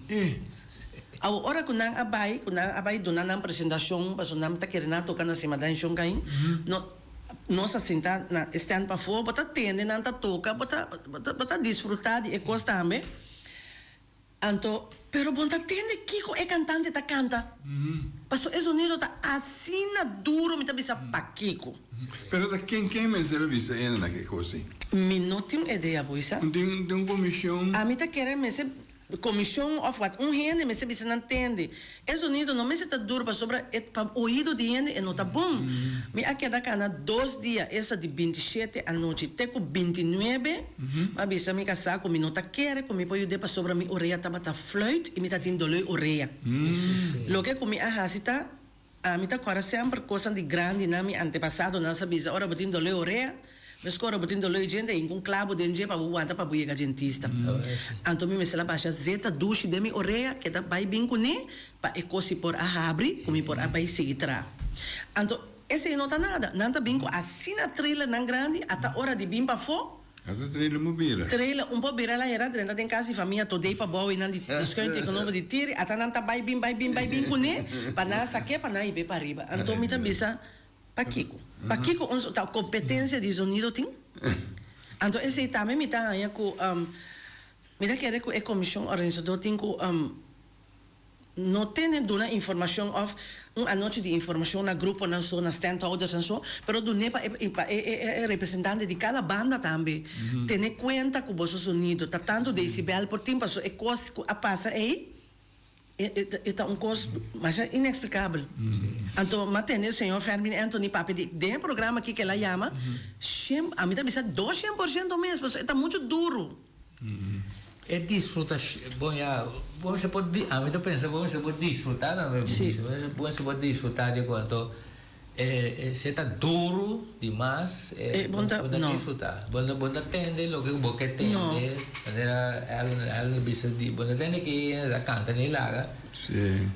S2: Awor ora ku nan a bai, ku nan a bai duna nan presentashon, pasobra nan ta kere nan a toka na Simadan Shon Kain, no nos a sinta na e stand pafó, bo ta tende nan ta toka, bo ta bo ta disfrutá di e kos tambe. Anto, pero bo no ta tende kiko e kantante ta kanta. Paso e zonido ta asina duro, mi ta bisa pakiko.
S1: Pero ta ken ken mester a bisa ena na ke kos ei?
S2: Mi no tin un idea, boisa.
S1: Tin un komishon.
S2: Ami ta kere mester komishon of wat, un hende mester bisa nan tende. E zonido no mester ta duro pasobra e pa oido di hende e no ta bon. Mi a keda kana dos dia, esta di 27 anochi te ku 29, mi a bisa mi kasá ku mi no ta kere ku mi por yud'é pasobra mi orea tabata fluit i mi ta tin doloi orea. Loke ku mi a hasi ta, ami ta kòrda semper kosnan di grandinan, mi antepasadonan sa bisa ora bo tin doloi orea, Meskor ora bo tin doló e djente hinka un klabo den dje pa bo wanta pa bo yega djentista. Anto mi mester a basha zeta dushi den mi orea keda bai bin kuné pa e kos si por a habri ku mi por a bai sigui traha. Anto esei no ta nada. Nan ta bin ku asina trailernan grandi ata ora di bin pafó.
S1: Ata trailer un por bira.
S2: Trailer un por bira la hera drenta den kas di famia todei pabou einan di schuin tegenover di tiri ata nan ta bai bin bai bin bai bin kuné pa nan a sak'é pa nan hib'é pariba. Anto mi ta bisa. Pakiko? Pakiko un ta kompetensia di zonido tin? Anto esei tambe mi ta haña ku mi ta kere ku e komishon organisadó tin ku no tene duna informashon òf un anochi di informashon na gruponan so, na standhoudersnan so, pero dun'é pa e pa e e representante di kada banda tambe. Tene kuenta ku boso zonido ta tantu desibel por tin pasobra e kos ku a pasa ei. E ta un kos masha ineksplikabel. Anto m'a tende señor Fermin Anthony papia di den e programa aki ku el a yama, shen, ami ta bisa 200% mes, pasobra e ta muchu duru.
S3: E disfruta, bon ya, bo mester por, ami ta pensa bo mester por disfruta tambe, bo mester por disfruta di ku anto E ta duru di mas, bo ta disfruta. Bo ta tende loke ku bo ke tende, manera Ellen a bisa di bo ta tende ki hende ta kanta ni laga.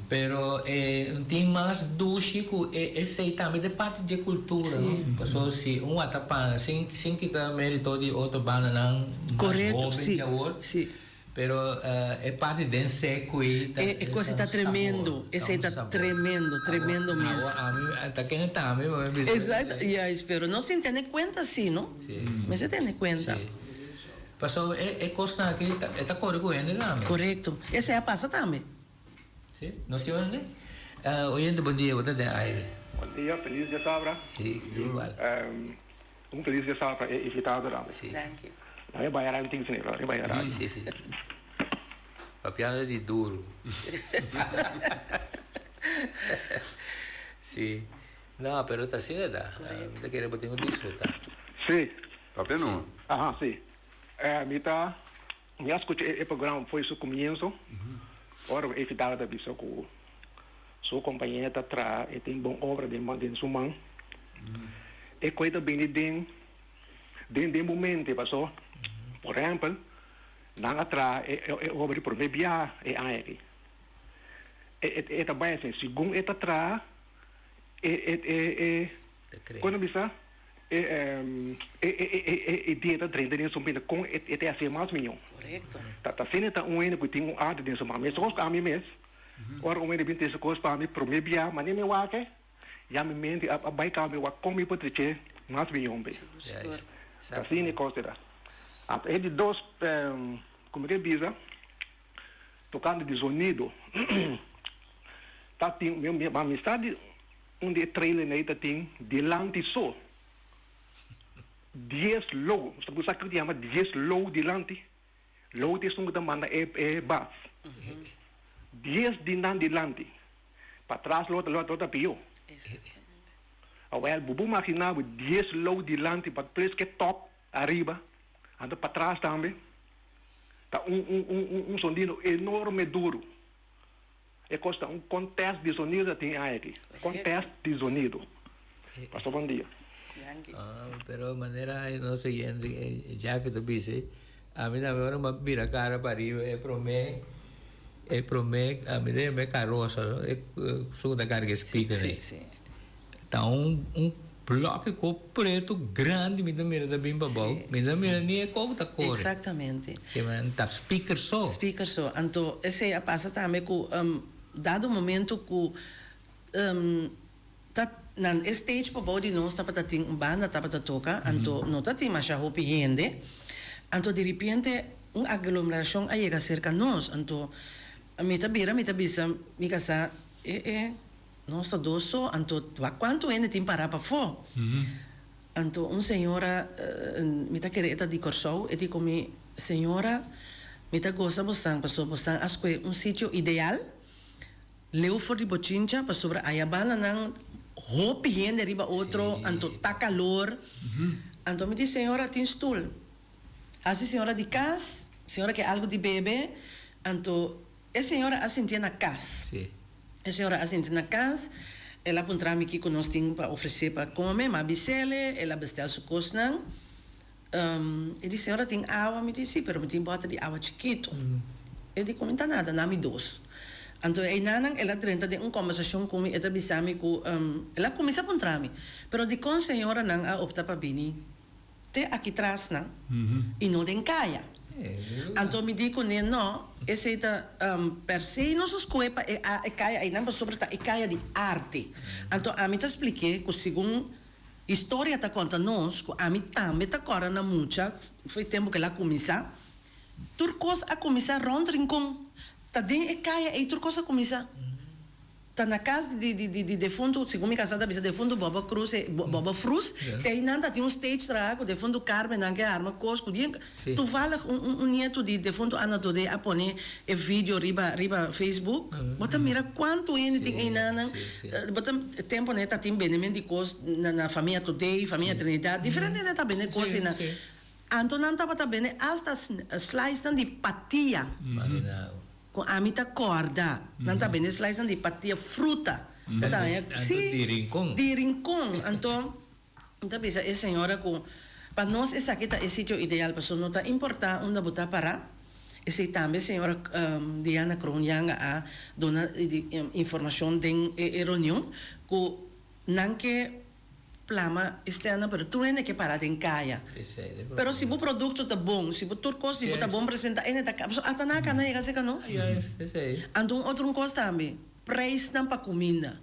S3: Pero e tin mas dushi ku esei tambe ta parti dje kultura, no? Pasobra si un wak ta pana sin kita merito di otro bandanan mas hoben dje awor. Pero e parti den seco ei ta
S2: E cosa ta tremendo, esei ta tremendo, tremendo mes.
S3: Awor ami ta kende tambe pa mi bisa.
S2: Exacto, juist, pero nos tin tene cuenta si no, mester tene cuenta.
S3: Si, pasobra e cosnan aki e ta core cu hende tambe.
S2: Corecto, esei a pasa tambe.
S3: Si, nos tin hende. Oyente bon dia, bo ta den aire.
S4: Bon dia, feliz dia sabra.
S3: Si, igual.
S4: Un feliz dia sabra pa e invitado tambe.
S3: Si.
S2: Danki.
S4: Nan e bai aran tin sine, nan e bai aran.
S3: Si, si. Papiando di duru. Si. No, pero ta asina ta. Mi ta kere bo tin ku disfruta.
S4: Si.
S1: Papia no.
S4: Aha, si. Mi ta Mi a skucha e programa for di su kumienso, ora ku e invitado ta bisa ku su kompañera ta traha e tin bon obra den su man. E koe ta bini den den den bo mente paso por ehèmpel nan a traha e obra di promé biaha e aña aki. E ta bai asin segun e ta traha e e e kon ta bisa? E e idea ta drenta den su mente kon e ta hasié mas mihó. Ta ta asina ta un hende ku tin un arte den su man. Meskos ku ami mes, ora un hende bin trese kos pa mi promé bia, manera mi wak e, ya mi mente a bai kaba mi wak kon mi por trech'é mas mihó be. Ta asina e kos ta. Anto e di dos ku mi ke bisa tokante di zonido, ta tin mi sa di. Un di e trailernan ei ta tin dilanti so dies lou. Nos ta busa kiko ta yama dies lou dilanti. Lou ta esun ku ta manda e e bas. Dies di nan dilanti. Patras lo lo ta pió. Awel bo por magina bo dies lou dilanti pa tres ke top ariba anto patras tambe ta un un un un sonido enorme duru. E kos ta un contest di zonido ta tin aña aki. Contest di zonido. Pasa bon dia.
S3: Pero manera nos oyente Jeffrey ta bisa. Ami tambe ora mi a bira kara pariba e prome e prome ami ta yama e karosa no e esun ku ta karga e speaker ei. Ta un un bloke ko pretu grandi mi ta mira ta bin pabou mi ta mira ni e ko ku ta kore.
S2: Exactamente.
S3: Ke men ta speaker so.
S2: Speaker so. Anto esei a pasa tambe ku dado momento ku Ta nan e stage pabou di nos tabata tin un banda tabata toka, anto no ta tin masha hopi hende, anto diripiente un aglomerashon a yega serka nos, anto mi ta bira mi ta bisa mi kasá, e e nos ta dos so, anto wak kuantu hende tin pará pafó. Anto un señora, mi ta kere e ta di Kòrsou, e di ku mi, Señora, mi ta gosa bosan pasobra bosan a skohe un sitio ideal. Leu for di bochincha pasobra aya banda nan hopi hende riba otro anto ta calor anto mi di señora tin stoel haci señora di cas señora ke algo di bebe anto e señora a sintié na cas e señora a sinti na cas el a puntra mi kico nos tin pa ofrece pa come mi a bisele el a bestel su cosnan. E di, Señora, tin awa? Mi di, Sí, pero mi tin bòter di awa chikitu. E di, Ku mi ta nada, na mi dos. Anto einanan el a drenta den un kòmbersashon ku mi, e ta bisa mi ku el a kuminsá puntra mi, Pero dikon señoranan a opta pa bini te aki trasnan i no den kaya? Anto mi di kuné, No, esei ta per se nos a skohe pa e kaya einan pasobra ta e kaya di arte. Anto ami ta splik'é ku segun Historia ta konta nos ku ami tambe ta kòrda na mucha for e tempu ku el a kuminsá. Tur kos a kuminsá rònt Rincon. Ta den e kaya ei tur kos a kuminsá. Ta na kas di di di defuntu, segun mi kasá ta bisa defuntu Bobo Cruz e Bobo Frus, te einan ta tin un stage traha ku defuntu Carmen nan ke arma kos ku di Toevallig un un un nietu di defuntu Ana Todé a pone e video riba riba Facebook. Bo ta mira kuantu hende tin einanan. Bo ta tempo nan e ta tin bendemen di kos na na famia Todé, famia Trinidad, diferente hende ta bende kos einan. Anto nan tabata bende asta slicenan di patia. Ku ami ta kòrda, nan ta bende slicenan di patia, fruta. Bo ta haña, sí,
S3: Di Rincon.
S2: Di Rincon. Anto. Mi ta bisa e señora cu pa nos esaki ta e sitio ideal pasobra no ta importa unda bo ta para. Esey tambe señora Diana Kroon-Janga a duna informacion den e reunion cu nan ke plama e stènnan pero tur hende ke para den caya. Pero si bo producto ta bon, si bo tur cos di bo ta bon presenta hende ta pasobra hasta nan a cana yega cerca nos. Anto un otro cos tambe, prijsnan pa cuminda.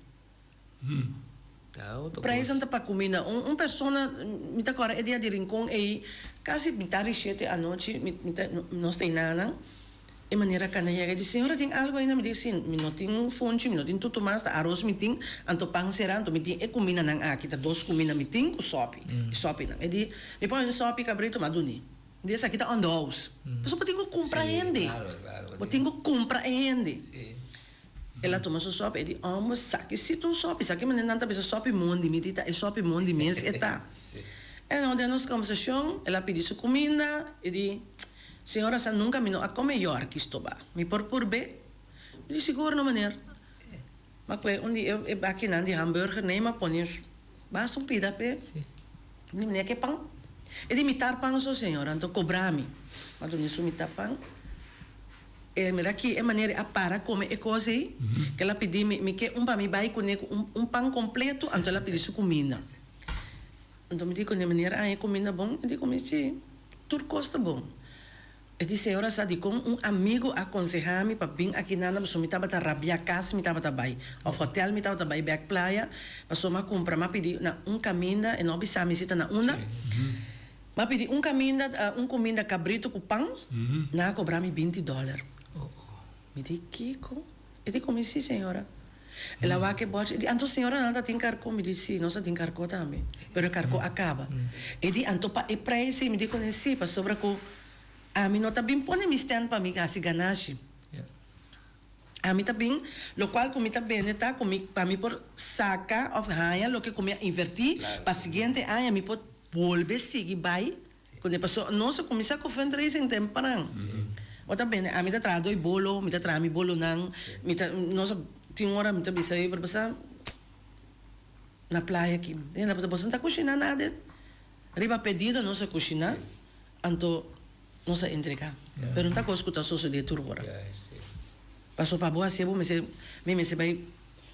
S2: Prijzen ta pa cuminda. Un persona, mi ta corda e dia di Rincon ey, casi mitad di shete anochi, mi ta, nos ta enanan, e manera cana yega, e di, señora tin algo ainda? Mi di, si, mi no tin funchi, mi no tin tutu mas, ta aros mi tin, anto pan sera, anto mi tin e cumindanan aki, ta dos cuminda mi tin cu sopi, e sopinan. E di, mi pone un sopi cabrito, mi a duni. Mi di, esaki ta on the house. Pasobra bo tin cu cumpra hende. Bo tin cu cumpra e hende. El a tuma su sopi, e di, Homber, saki si ta un sopi, saki manera nan ta bisa sopi mondi, mi di ta e sopi mondi mes e ta. E no den nos kombersashon, el a pidi su kuminda, e di, Señora sa nunka mi no a kome yorki stobá, mi por purb'é? Mi di, Sigur no meneer. Ma kue un di e bakinan di hamburger nei, m'a pone basta un pida p'e. Mi di, Meneer ke pan? E di, Mitar pan so señora, anto kobra mi. M'a duna su mitar pan. E mira ki e manera e a para come e cos ei, ke el a pidi mi, mi ke un pa mi bai cune cu un un pan completo, anto el a pidi su cuminda. Anto mi di cune, meneer aña e cuminda bon? E di cu mi, si, tur cos ta bon. E di, señora sa dicon un amigo a conseha mi pa bin aki nanda pasobra mi tabata rabia cas mi tabata bai, of hotel mi tabata bai bek playa, pasobra mi a cumpra, mi a pidi na un caminda, e no a bisa mi si ta na unda. M'a pidi un kaminda, un kuminda kabritu ku pan, nan a kobra mi binti dòler. Mi di, Kiko? E di ku mi, Si, señora. El a wak e bòrchi, e di, Anto señora nan ta tin karkó? Mi di, Si, nos ta tin karkó tambe, pero e karkó a kaba. E di, Anto pa e preis ei? Mi di kuné, Si, pasobra ku ami no ta bin pone mi stènt pa mi hasi ganashi. Ami ta bin, lokual ku mi ta bende ta ku mi pa mi por saka òf haña loke ku mi a invertí pa siguiente aña mi por bolbe sigui bai kuné. Pasobra nos a kuminsá ku fundraising tempran. Bo ta bende, ami ta traha doi bolo, mi ta traha mi bolonan, mi ta nos a tin un ora mi ta bisa ei pero pasa na playa aki. Boso no ta kushiná nada? Riba pedido nos a kushiná, anto. Nos a entregá. Pero no ta kos ku ta sosodé tur ora. Paso pa bo hasié bo mester mi mester bai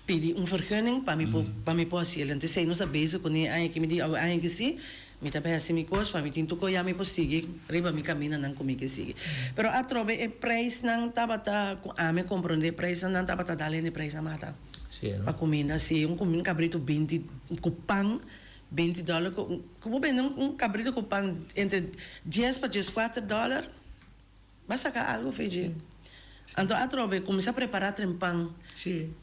S2: pidi un vergunning pa mi por pa mi por hasiel. Entonces esei nos a bezig kuné aña aki mi di awe aña aki si mi ta bai hasi mi kos pa mi tin tur kos ya mi por sigui riba mi kamindanan ku mi ke sigui. Pero atrobe e preisnan tabata ku ami a komprondé preisnan nan tabata dal hende preisnan mata pa kuminda si un kabritu binti ku pan 20 dòler ku ku bo bende un kabrito ku pan entre dies pa dieskuater dòler bo a saka algu for dje. Anto atrobe kuminsá prepará tren pan.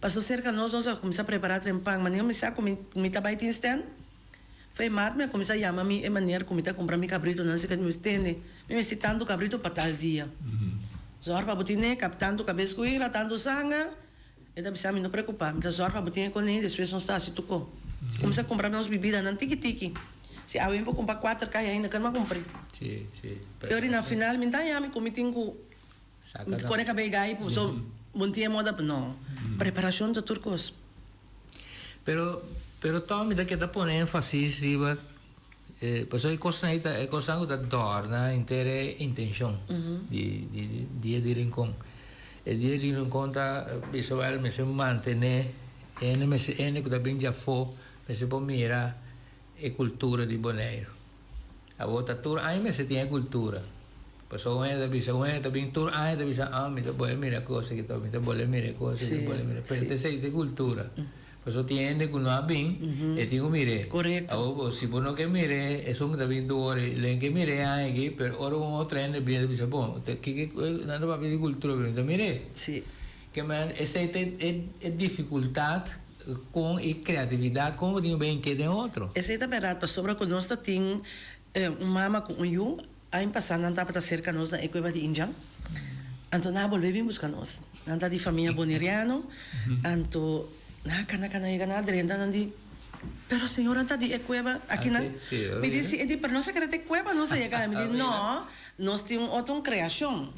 S2: Paso serka nos nos a kuminsá prepará tren pan manera mi sa ku mi mi ta bai tin stèn for e mart mi a kuminsá yama mi e manera ku mi ta kumpra mi kabritonan si mi tende mi mester tantu kabrito pa tal dia. Zòrg pa bo tine kap tantu kabes ku igra tantu sanger. E ta bisa mi, No preocupa, mi ta zorg pa bo tin e konei, despues nos ta haci tuco. Cuminsa cumpra nos bibidanan tiki tiki. Si awe mi por cumpra cuater caya ainda, kan mi a cumpri? Pero na final mi ta haña mi cu mi tin cu core cabey gai so bo tin e moda, no. Preparacion ta tur cos.
S3: Pero, pero toch mi ta keda pone enfasis riba, pasobra e cosnan ei ta e cosnan cu ta dorna henter e intencion di di Dia di Rincon. E Dia di Rincon ta bisa wel mester mantene hende mester hende cu ta bin djafo mester por mira e cultura di Boneiru. Awor ta tur aña mester tin e cultura. Pasobra un hende ta bisa, un hende ta bin tur aña ta bisa, ah mi ta bole mira e cos aki mi ta bole mira e cos aki, mi ta bole mira. Pero ta esey ta e cultura. Pasobra tin hende cu no a bin, e tin cu mir'é. Awor bo, si bo no ke mir'é, esun cu ta bin tur ora, len ke mir'é e aña aki, pero ora un otro hende bin e ta bisa, bon, kiko nan ta papia di cultura, pero mi ta mir'é. Ke men, esey ta e dificultad con e creatividad, con bo tin cu bin ke den otro.
S2: Esey ta berdad, pasobra cu nos ta tin un mama cu un yu, Aña pasá nan tabata serka nos na e kueba di Injan. Anto nan a bolbe bin buska nos. Nan ta di famia boneriano. Anto nan a kana kana yega nan a drenta nan di, Pero señor nan ta di e kueba akinan? Mi di, Si. E di, Pero nos a kere ta e kueba nos a yega. Mi di, No, nos tin un otro un kreashon.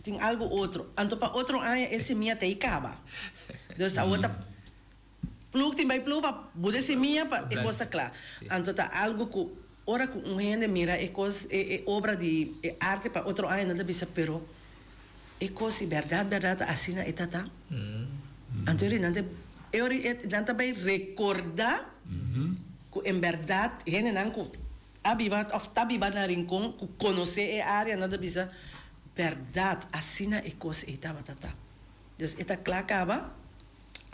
S2: Tin algu otro. Anto pa otro aña e simia ta ei kaba. Dus awor ta Plug tin bai plug pa buta e simia pa e kos ta kla. Anto ta algu ku ora ku un hende mira e kos e e obra di e arte pa otro aña nan ta bisa pero e kos si bèrdat bèrdat ta asina e ta ta. Anto e ri nan ta e ori e nan ta bai rekordá ku en bèrdat hendenan ku a biba òf ta biba na Rincon ku konosé e área nan ta bisa bèrdat asina e kos ei tabata ta. Dus e ta kla kaba.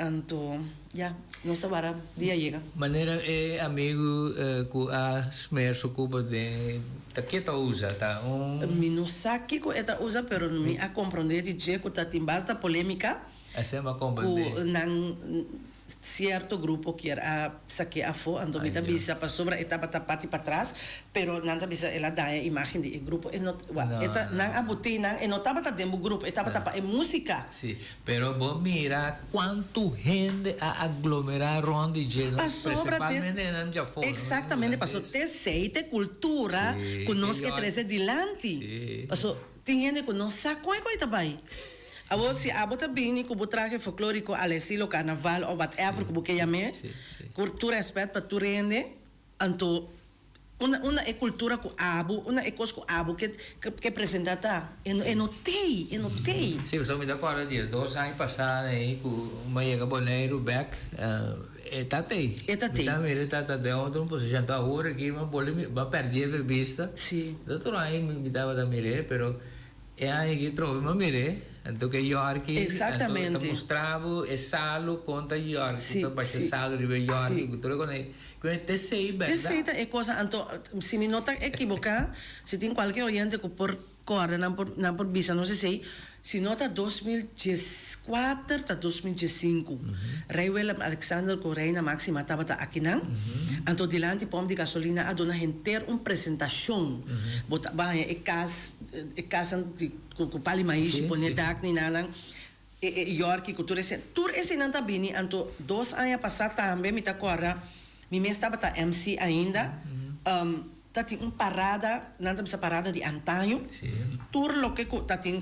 S2: Anto, ya, nos ta wara dia yega.
S3: Manera e amigu ku a smer su kupa den ta ke ta usa? Ta un.
S2: Mi no sa kiko e ta usa pero mi a komprondé di dje ku ta tin basta polémika.
S3: Esei mi a komprondé.
S2: Ku nan sierto grupo kier a sak'é afó, anto mi ta bisa pasobra e tabata parti patras, pero nan ta bisa el a daña imágen di e grupo. E no, wak, e ta, nan a bot'é nan, e no tabata den bo grupo, e tabata pa e músika.
S3: Sí, pero bo mira cuantu hende a aglomera rond di dje, no?
S2: Pasobra te,
S3: Principalmente hendenan djafó, no?
S2: exactamente, paso t'esei t'e cultura cu nos ke trece dilanti. Paso tin hende cu no sa con e coy ta bay. Awor si abo ta bini cu bo trahe folklorico al estilo carnaval of whatever cu bo ke yam'é, cu tur respet pa tur hende, anto Unda unda e cultura cu abo, unda e cos cu abo ke ke presenta ta? E no e no tey, e no tey.
S3: Sí, pasobra mi ta acorda di es dos aña pasa ahí cu mi a yega Boneiru bek, e ta tey.
S2: E ta tey.
S3: Mi ta mira e ta ta den otro posicion. Enton awor aki mi a boli mi a perdi e bista.
S2: Sí.
S3: Otro aña mi tabata mir'é, pero E aña aki trobe mi a mir'é, anto ku e yòrki, anto e ta mustra bo e salu kon ta yòrki, ku ta basha salu riba e yòrki, ku tur e kos ei. Ku e ta esei bèrdat.
S2: Esei ta e kos, anto si mi no ta ekiboká, si tin kualke oyente ku por kòrda nan por nan por bisa nos esei, si no ta 2014 ta 2015, Rei Willem Alexander ku Reina Máxima tabata akinan, anto dilanti pòmp di gasolina a duna henter un presentashon, bo ta baña e kas. E kasanan di ku ku pali maishi pone dak ni nanan e e yorki ku tur esei tur eseinan ta bini anto dos aña pasá tambe mi ta kòrda mi mes tabata MC ainda ta tin un parada nan ta bisa parada di antaño tur loke ku ta tin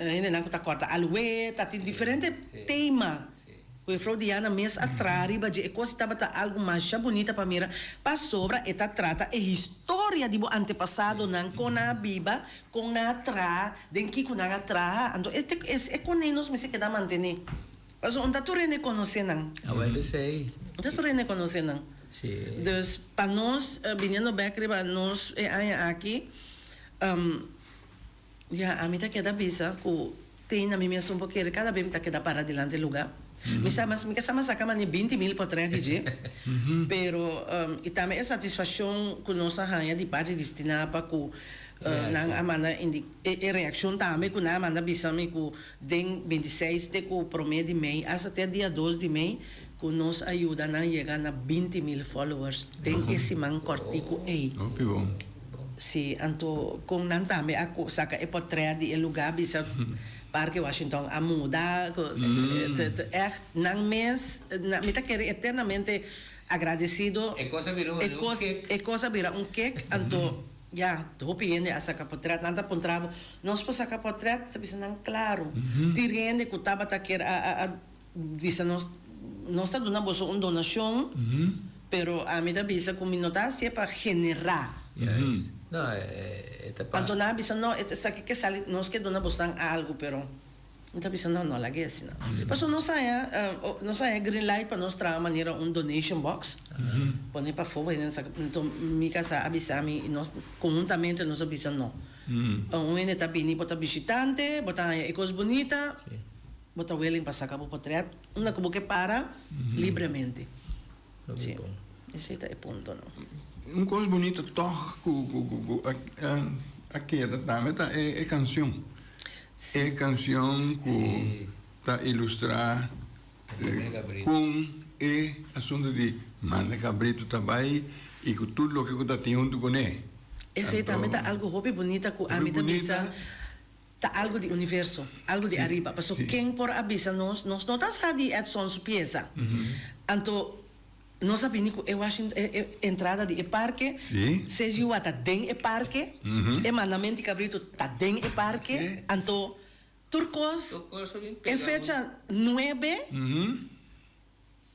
S2: hendenan ku ta kòrda alwe ta tin diferente tema ku juffrouw Diana mes a traha riba dje e kos tabata algu masha bunita pa mira pasobra e ta trata e historia. historia di bo antepasadonan, kon nan a biba, kon nan a traha, den kiko nan a traha. Anto e e konei nos mester keda mantené. Pasobra un ta tur hende konosé nan.
S3: Awel esei.
S2: Un ta tur hende konosé nan.
S3: Sí.
S2: Dus pa nos, biniendo bèk riba nos e aña aki, ya, ami ta keda bisa ku te na mi mes un por kere kada bes mi ta keda para dilanti e lugá. Mi sa mas, mi ke sa mas saka mane 20.000 potrèt di dje, pero i tambe e satisfashon ku nos a haña di parti di Stinapa ku nan a manda e e reakshon tambe ku nan a manda bisa mi ku den 26 te ku promé di mei asta te dia 2 di mei ku nos a yuda nan yega na 20.000 followers den e siman kòrtiku ei.
S1: Hopi bon.
S2: Sí, anto kon nan tambe a saka e potrèt di e lugá bisa Parke Washington a muda, ku ègt nan mes, mi ta kere eternamente agradesido.
S3: E kos a bira un kek.
S2: E kos a bira un kek, anto ya, hopi hende a saka potrèt. Nan ta puntra bo, nos por saka potrèt? Ta bisa nan, klaro. Tin hende ku tabata kier a bisa nos, nos ta duna boso un donashon, pero ami ta bisa ku mi no ta hasié pa generá.
S3: Juist. No, e ta pa.
S2: Anto nan a bisa, no, esaki ke sali, nos ke duna bosnan algu, pero mi ta bisa, no, no lag'é asina. Pasobra nos haña, nos haña green light pa nos traha manera un donation box, pone pafó, pa hende saka, anto mi kasá a bisa mi, nos konhuntamente nos a bisa no. Un hende ta bini, bo ta bishitante, bo ta haña e kos bunita. Bo ta willing pa saca bo potret unda cu bo ke para libremente. Si, esey ta e punto no.
S1: Un cos bunito toch cu cu a keda tambe ta e cancion. E cancion cu ta ilustra con e asunto di manda cabrito ta bay y cu tur loke cu ta tin hunto cune.
S2: Esey tambe ta algo hopi bunita cu ami ta bisa. Ta algo di universo, algo di ariba. Paso ken por a bisa nos, nos no ta sa di Edson su piesa. Anto nos a bini ku e Washington, e entrada di e parke, Sejua ta den e parke, e mandament di Cabrito ta den e parke, anto tur kos, e fecha nuebe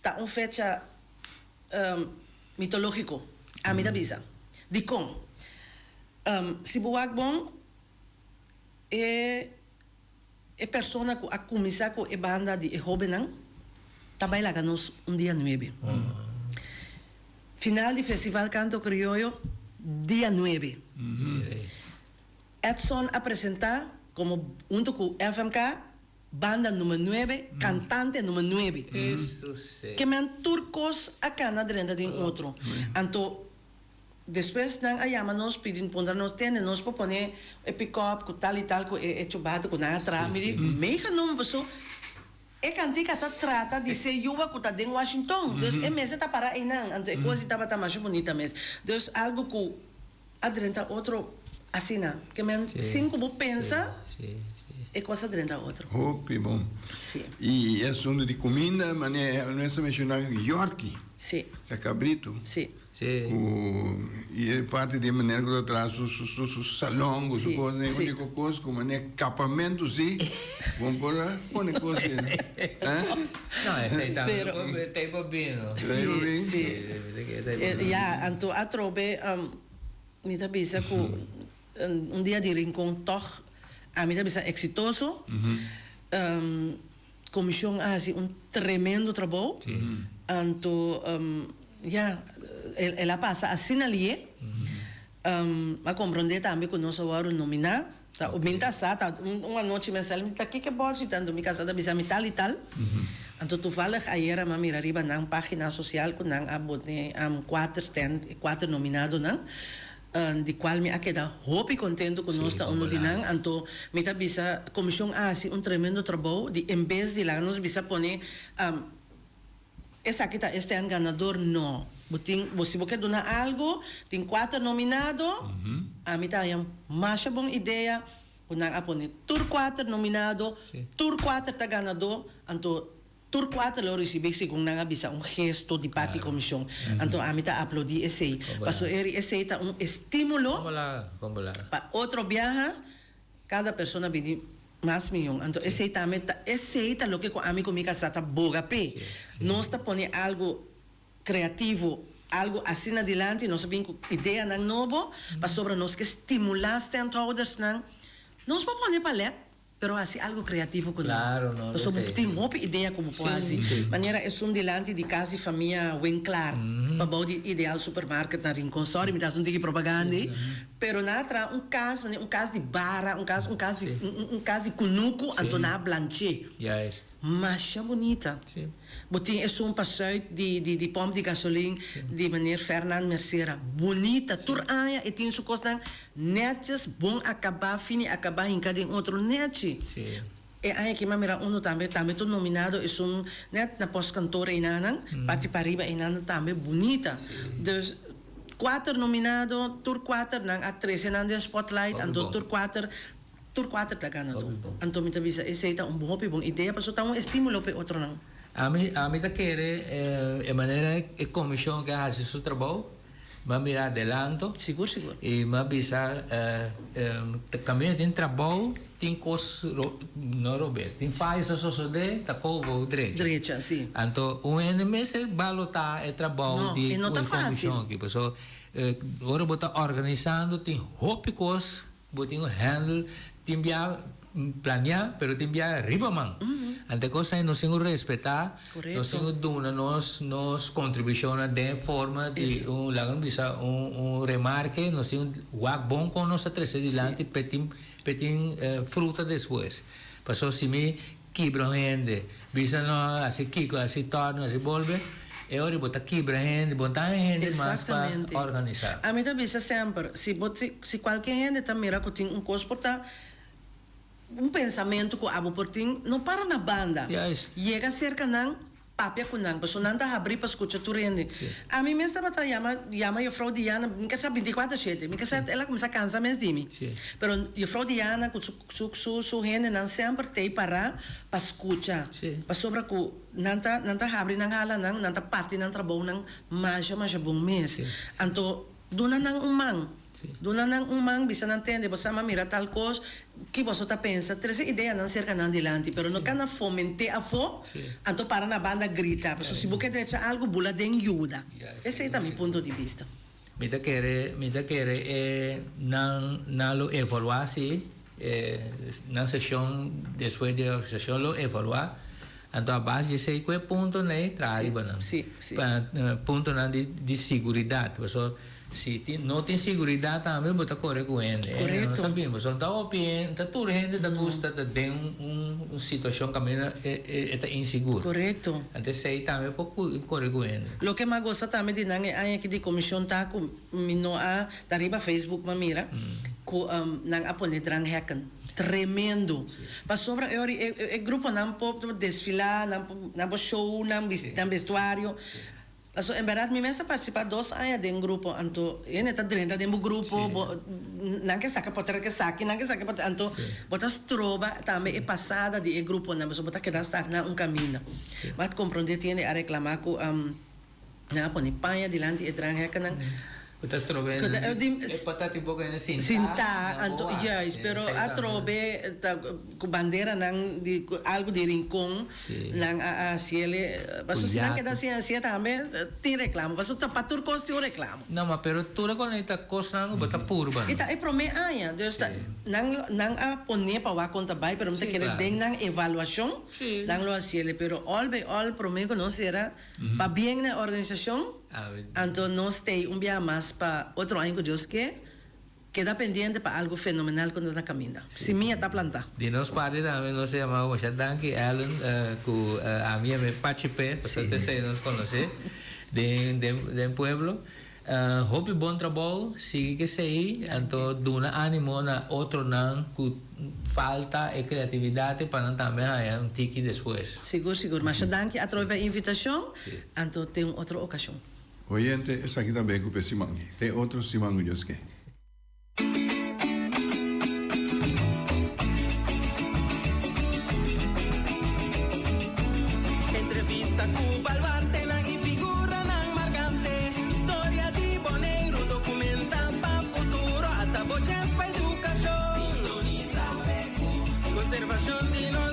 S2: ta un fecha mitológiko, ami ta bisa. Dikon? Si bo wak bon, E e persona ku a kuminsá ku e banda di e hóbennan ta bai laga nos un dia nuebe. Final di Festival Canto Crioyo dia nuebe. Edson a presentá komo huntu ku FMK banda numer nuebe, kantante numer nuebe. Ke men tur kos a kana drenta den otro. Anto Despues nan a yama nos pidi puntra nos tende nos por pone e pick-up cu tal y tal cu e chubato cu nan a traha. Mi di, meegenomen paso e cantica ta trata di se yuba cu ta den Washington. Dus e mester ta para eynan. Anto e cos di tabata masha bunita mes. Dus algo cu a drenta otro asina. Ke men sin cu bo pensa e cos a drenta otro.
S1: Hopi bon. Y e asunto di cuminda, manera nos a menciona Yorki. Ta cabrito.
S3: Sí.
S1: Ku i e parti di e manera ku ta traha su su su su salon ku su kos e uniko kos ku manera kapamentu si bon por a pone kos ei no eh.
S3: No esei tambe no por ta por bin no.
S2: Sí sí ya anto atrobe mi ta bisa ku un dia di Rincon tog ami ta bisa eksitoso. Comision a haci un tremendo trabou, anto ya, el a pasa asina lié. A comprende tambe cu nos a worde nomina, ta mi ta sa, ta un anochi mi a sali, mi ta kiko e borchi ta, anto mi casa ta bisa mi tal y tal, anto toevallig ayera mi a mira riba nan pagina social cu nan a bot'e cuater stand, e cuater nominadonan. Di cual mi a keda hopi contento cu nos ta uno di nan, anto mi ta bisa comision a haci un tremendo trabou di en bes di laga nos bisa pone esaki ta e stand ganador, no, bo tin bo si bo ke duna algo tin cuater nominado, ami ta haña masha bon idea cu nan a pone tur cuater nominado, tur cuater ta ganador, anto. Tur kuater lo risibí segun nan a bisa un gesto di parti komishon. Anto ami ta aplaudí esei. Paso eri esei ta un estímulo pa otro biaha kada persona bini mas miyon. Anto esei tambe ta esei ta loke ku ami ku mi kasá ta boga p'e. Nos ta pone algu kreativo. algu asina dilanti, nos a bin ku ideanan nobo pasobra nos ke stimulá standhoudersnan. Nos por pone palet, pero hasi algu kreativo ku nan.
S3: Claro, no,
S2: Pasobra bo
S3: esei.
S2: tin hopi idea ku bo por
S3: Sí,
S2: hasi.
S3: sí.
S2: Manera esun dilanti di kas di famia Winklaar, pabou di Ideal Supermarket na Rincon. Sorry, mi ta hasi un tiki propaganda ei. Pero nan a traha un kas, manera un kas di bara, un kas, un kas di, un, un kas di kunuku, anto nan a blanch'é.
S3: Juist.
S2: Masha bunita.
S3: Sí.
S2: Bo tin esun pa sùit di, di, di pòmp di gasolin di meneer Fernand Mercera. Bunita. Tur aña e tin su kosnan Netjes, bon akabá, fini akabá hinká den otro nechi.
S3: Sí.
S2: E aña aki m'a mira uno tambe, tambe tur nominado esun net na postkantoor einanan, parti pariba einanan tambe bunita.
S3: Sí.
S2: Dus kuater nominado, tur kuater nan a trese nan den spotlight,
S3: Hopi
S2: anto
S3: bon.
S2: tur kuater, tur kuater ta ganadó.
S3: Hopi bon.
S2: Anto mi ta bisa esei ta un hopi bon idea pasobra ta un estímulo pa e otronan.
S3: Ami, ami ta kere e manera e komishon ke a hasi su trabou, M'a mira adelanto.
S2: Sigur, sigur.
S3: I m'a bisa, ta kaminda tin trabou, tin kos no robes, tin fayo sa sosodé, ta kou bo drecha.
S2: Drecha, si.
S3: Anto un hende mester balotá e trabou di
S2: No, e no ta
S3: e
S2: fásil.
S3: komishon aki. Pasobra ora bo ta organisando tin hopi kos Bo tin un handle, tin bia planea, pero tin bia riba man. Ante cos ai nos tin cu respeta, nos tin cu duna nos nos contribucionnan den forma di un, laga nos bisa, un un remarke, nos tin cu wak bon con nos ta trece dilanti p'e tin p'e tin fruta despues. Pasobra si mi kibra un hende, bisa no haci kico, haci torno, haci bolbe, e ora bo ta kibra hende, bo no ta haña hende mas pa
S2: Exactamente.
S3: organisa.
S2: Ami ta bisa semper, si bo si si cualke hende ta mira cu tin un cos por ta un pensamentu cu abo por tin, no para na banda.
S3: Juist.
S2: Yega cerca nan, papia cu nan, pasobra nan ta habri pa scucha tur hende.
S3: Sí.
S2: Ami mes tabata yama yama juffrouw Diana, mi ka sa binticuater shete, mi ka sa el a cuminsa cansa mes di mi.
S3: Sí.
S2: Pero juffrouw Diana cu su Su su su hendenan semper t'ei pará pa skucha.
S3: Sí.
S2: Pasobra ku nan ta nan ta habri nan halanan, nan ta parti nan trabounan masha masha bon mes.
S3: Sí.
S2: Anto duna nan un man.
S3: Sí.
S2: Duna nan un man, bisa nan tende, bo sa m'a mira tal kos, ki boso ta pensa? Trese ideanan serka nan dilanti, pero no kana foment'é afó,
S3: Sí.
S2: anto para na banda grita. Pasobra si bo ke drecha algu, bula den yuda.
S3: Juist.
S2: Esei ta mi punto di bista.
S3: Mi ta kere, mi ta kere e nan, nan lo evaluá si, e nan seshon despues di e organisashon lo evaluá, anto a base di esei ku e puntonan ei traha riba nan.
S2: Sí, sí.
S3: Pa puntonan di di siguridat, pasobra si tin no tin siguridat tambe bo ta kore ku hende, hende no ta
S2: Korekto.
S3: bin, pasobra ta hopi hende, ta tur hende ta gusta ta den un un situashon kaminda e e ta insigur.
S2: Korekto.
S3: Anto esei tambe por kore ku hende.
S2: Loke m'a gosta tambe di nan e aña aki di komishon ta ku mi no a ta riba Facebook m'a mira ku nan a pone dranghekken. Tremendo. Pasobra e ora e gruponan por desfilá, nan por nan por show nan nan bestuario. Pasobra en bèrdat mi mes a partisipá dos aña den grupo anto hende ta drenta den bo grupo bo nan ke saka potrèt ke saki nan ke saka potrèt anto bo ta stroba tambe e pasada di e gruponan pasobra bo ta keda stagná un kaminda. Bo a komprondé tiene a reklamá ku nan a pone paña dilanti e dranghekkenan.
S3: Ku ta strobe e patati boka hende sintá.
S2: Sintá, anto juist, pero atrobe ta ku banderanan di algu di Rincon nan a hasiele. Pasobra si nan keda sin hasie tambe tin reklamo, pasobra ta pa tur kos tin un reklamo.
S3: No, ma pero tur a konekta kosnan ku bo ta purba.
S2: I ta e promé aña, dus ta nan nan a pone pa wak kon ta bai, pero mi ta kere den nan evaluashon.
S3: Sí.
S2: Nan lo haciele, pero all by all prome cu nos cera pa bien na e organisacion, anto nos stay un biaha mas pa otro aña cu Dios ke, keda pendiente pa algo fenomenal cu nos na caminda. Simia ta planta.
S3: Di nos parti tambe nos ta yama masha danki Ellen cu ami a mi Pachi P, pasobra ta esey nos conoce den den pueblo. Hopi bon trabou, sigui ku esei, anto duna animo na otronan ku falta e kreatividat pa nan tambe haña un tiki despues.
S2: Sigur, sigur. Masha danki atrobe pa e invitashon. Anto te un otro okashon.
S1: Oyente, esaki ta bay cu p'e siman aki. Te otro siman cu Dios ke.
S5: Entrevista ku baluartenan i figuranan markante. Historia di Boneiru dokumentá pa futuro. Ata bo chèns pa edukashon. Sintonisa BQ. Konservashon di nos.